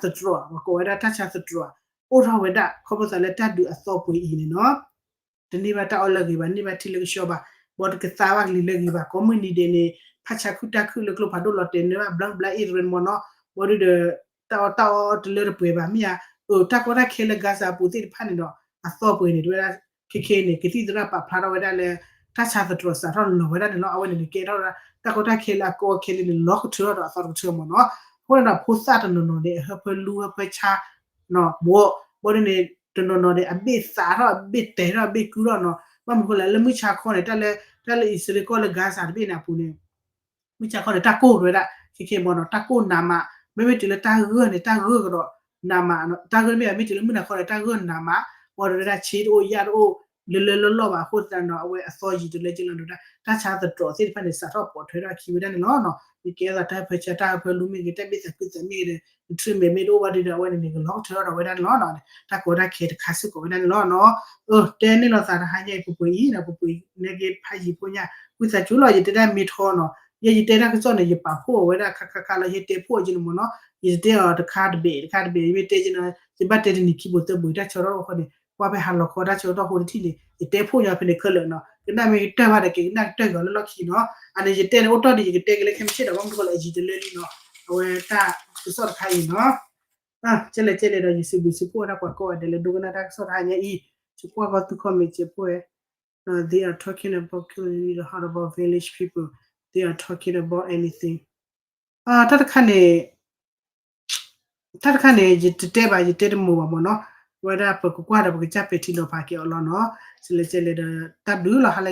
တြီၤ ပကိးဝဲဒၣ်တၢ်ဆါသတြီၤ အိၣ်ထီၣ်ဝဲဒၣ် ခီဖျိသးလၢတၢ်ဒုးအသီပှဲၤအံၤန့ၣ်နီၤ တန့ၢ်ဘၣ်တၢ်အီၣ်လၢအဂ့ၤဘၣ် န့ၢ်ဘၣ်ထံလၢကဆှီဘၣ် ဘီတကသါဘၣ်ကလံၤလၢအဂ့ၤဘၣ် ကိးမုၢ်နံၤဒဲးန့ၣ် ဖးဆါခုတၢ်ခုၣ်လၢကျိဖးဒိၣ်လီၤတဲာ်န့ၢ်ဘၣ် ဘျါဘျါအ့ၣ်ရ့မ့ၢ်နီၤ ဘီဒုဒီး တၢ်အီၣ်တၢ်အီတလၢတပှဲၤဘၣ်မ့ၢ်ဧါ အၢ တၢ်ကီတၢ်ခဲလၢ Gaza အပူၤသ့ၣ်တဖၣ်န့ၣ်ဒီး အသီပှဲၤန့ၣ် တဝဲဒၣ် ခဲခဲန့ၣ် ကသံၣ်သရၣ်ပာ်ဖျါထီၣ်ဝဲဒၣ်လၢ တၢ်ဆါသတြီၤစးထီၣ်လီၤဝဲဒၣ်န့ၣ်လီၤ အဝဲန့ၣ်န့ၣ်ကဲထီၣ်ဝဲဒၣ် တၢ်ကီတၢ်ခဲလၢအကီအခဲလၢန့ၣ် လီၤကထၢထီၣ်ဒီးအသီတကထၢမ့ၢ်နီၤ အဃိန့ၣ်ဒီးဖိသၣ်တနီၤနီၤန့ၣ် အဟၢဖၢလူဟၢဖၢဆါ ဘီ ဘီဒုန့ၣ် တနီၤနီၤန့ၣ် အဘ့ၣ်သးထီၣ် အဘ့ၣ်တဲာ်ထီၣ် အဘ့ၣ်ကုထီၣ်နီၤ ဘၣ်မနုၤဃိလဲၣ် လၢမုၢ်ဆါခီန့ၣ် တၢ်လၢ တၢ်လၢအံၣ်စရ့လးကီၢ်လၢ Gaza တဘ့ၣ်န့ၣ်အပူၤန့ၣ် မုၢ်ဆါခီန့ၣ် တၢ်ကိၢ်တဝဲဒၣ် ခဲခဲမ့ၢ်နီၤ တၢ်ကိၢ်နးမး မ့မ့ၢ်တုၤလၢတၢ်ဂၢၢ်န့ၣ် တၢ်ဂၢၢ်ကဒီးနးမး တၢ်ဂၢၢ်မ့ၢ်မ့ၢ်တုၤလၢမုၢ်နၤခီန့ၣ် တၢ်ဂၢၢ်နးမး ဘီဒုဝဲဒၣ်ဆ့တအိၣ်ယၣ်တအိၣ် လၢလၢလီၢ်လီၢ်ဘၣ်အဃိသတးဒီး အဝဲအသီယံာ်တလၢကလီၤဒုဝဲဒၣ် တၢ်ဆါသတြီၤသ့ၣ်တဖၣ်န့ၣ် စးထီၣ်ပိာ်ထွဲထီၣ်အခံဝဲဒၣ်န့ၣ်လီၤ. ယကဲထီၣ်သးတၢ်ဟၢဖၢဆါ တၢ်ဟၢဖၢလူမ့ၢ်ဂ့ၤ တၢ်ဘ့ၣ်သးကုသးမ့ၢ်ဂ့ၤဒီး နtreatmentမ့ၢ်တအိၣ်ဘၣ်ဒုဒီး အဝဲန့ၣ်န့ၣ် ကလီၤကထၢထီၣ်ဒီးဝဲဒၣ်န့ၣ်လီၤ. တၢ်ကီတၢ်ခဲတခါစ့ၢ်ကီးဝဲဒၣ်န့ၣ်လီၤနီၤ. အၢ တဲန့ၢ်လိာ်သးတဟါညါအံၤ ပှဲၤပှဲၤအံၤနီၤ ပှဲၤပှဲၤအံၤ နဲက့ဖးယံာ်ဖိညါ ဝံသးစူၤလီၤ ယတဲဒၣ်မ့ၢ်ထီနီၤ ယဲယတဲတၢ်ကစီၣ်န့ၣ် ယပာ်ဖှိၣ်အီၤဝဲဒၣ်ခါခါခါလီၤ ယတဲဖှိၣ်အီၤက့န့ၣ်မ့ၢ်နီၤ ယတတဲအီၤတခါတဘ့ၣ်တခါတဘ့ၣ် ယမ့ၢ်တဲက့န့ၣ် ယဘၣ်တဲတနံၤခံဘိသၢဘိ တၢ်ဆၢကတီၢ်အဃိန့ၣ် ကွၢ်ဖဲဟါလီၤခီတၢ်ဆၢကတီၢ်ဟိတထံၣ်န့ၣ် ယတဲဖှိၣ်ညီဖဲန့ၣ်ခဲလၢာ်နီၤ ကနၣ်မ့ၢ်ကတၢၢ်ဘၣ်ဒီးက့ၤကနၣ်ကတၢၢ်က့ၤအီၤလၢလီၢ်ခံနီၤ အန့ၣ်ယတဲန့ၣ်အိၣ်တီၢ်ဒံး ယကတဲက့ၤလၢခဲမုၢ်ဆ့ၣ်ဒီး ဘၣ်မနုၤဃိလၢအယံာ်တလၢလံနီၤ အဝဲတၢ်ကစီၣ်တခါအံၤနီၤ ကဲလဲၣ်ကဲလဲၣ်ဒီး ယစံးဘျုးစံးဖှိၣ်ဝဲဒၣ်ပှၤကိးဂၤဒဲးလၢဒိကနၣ်တၢ်ကစီၣ်တဟါညါအံၤ ယကွၢ်ဘီသု comment စဲးဖိဝဲ They are talking about community, the heart of our village people. They are talking about anything. တၢ်တခါန့ၣ် တၢ်တခါန့ၣ် ယတတဲဘၣ် ယတဲတမုာ်ဘၣ်မ့ၢ်နီၤ ဝဲဒၣ်ပကကွၢ်ဒီးပကစၢ်ပဲာ်ထံနီၤဖးက့ၤအီၤလီၤနီၤ ကဲလဲၣ်ကဲလဲၣ်ဒီး တၢ်ဘျုးလီၤဟါလၢ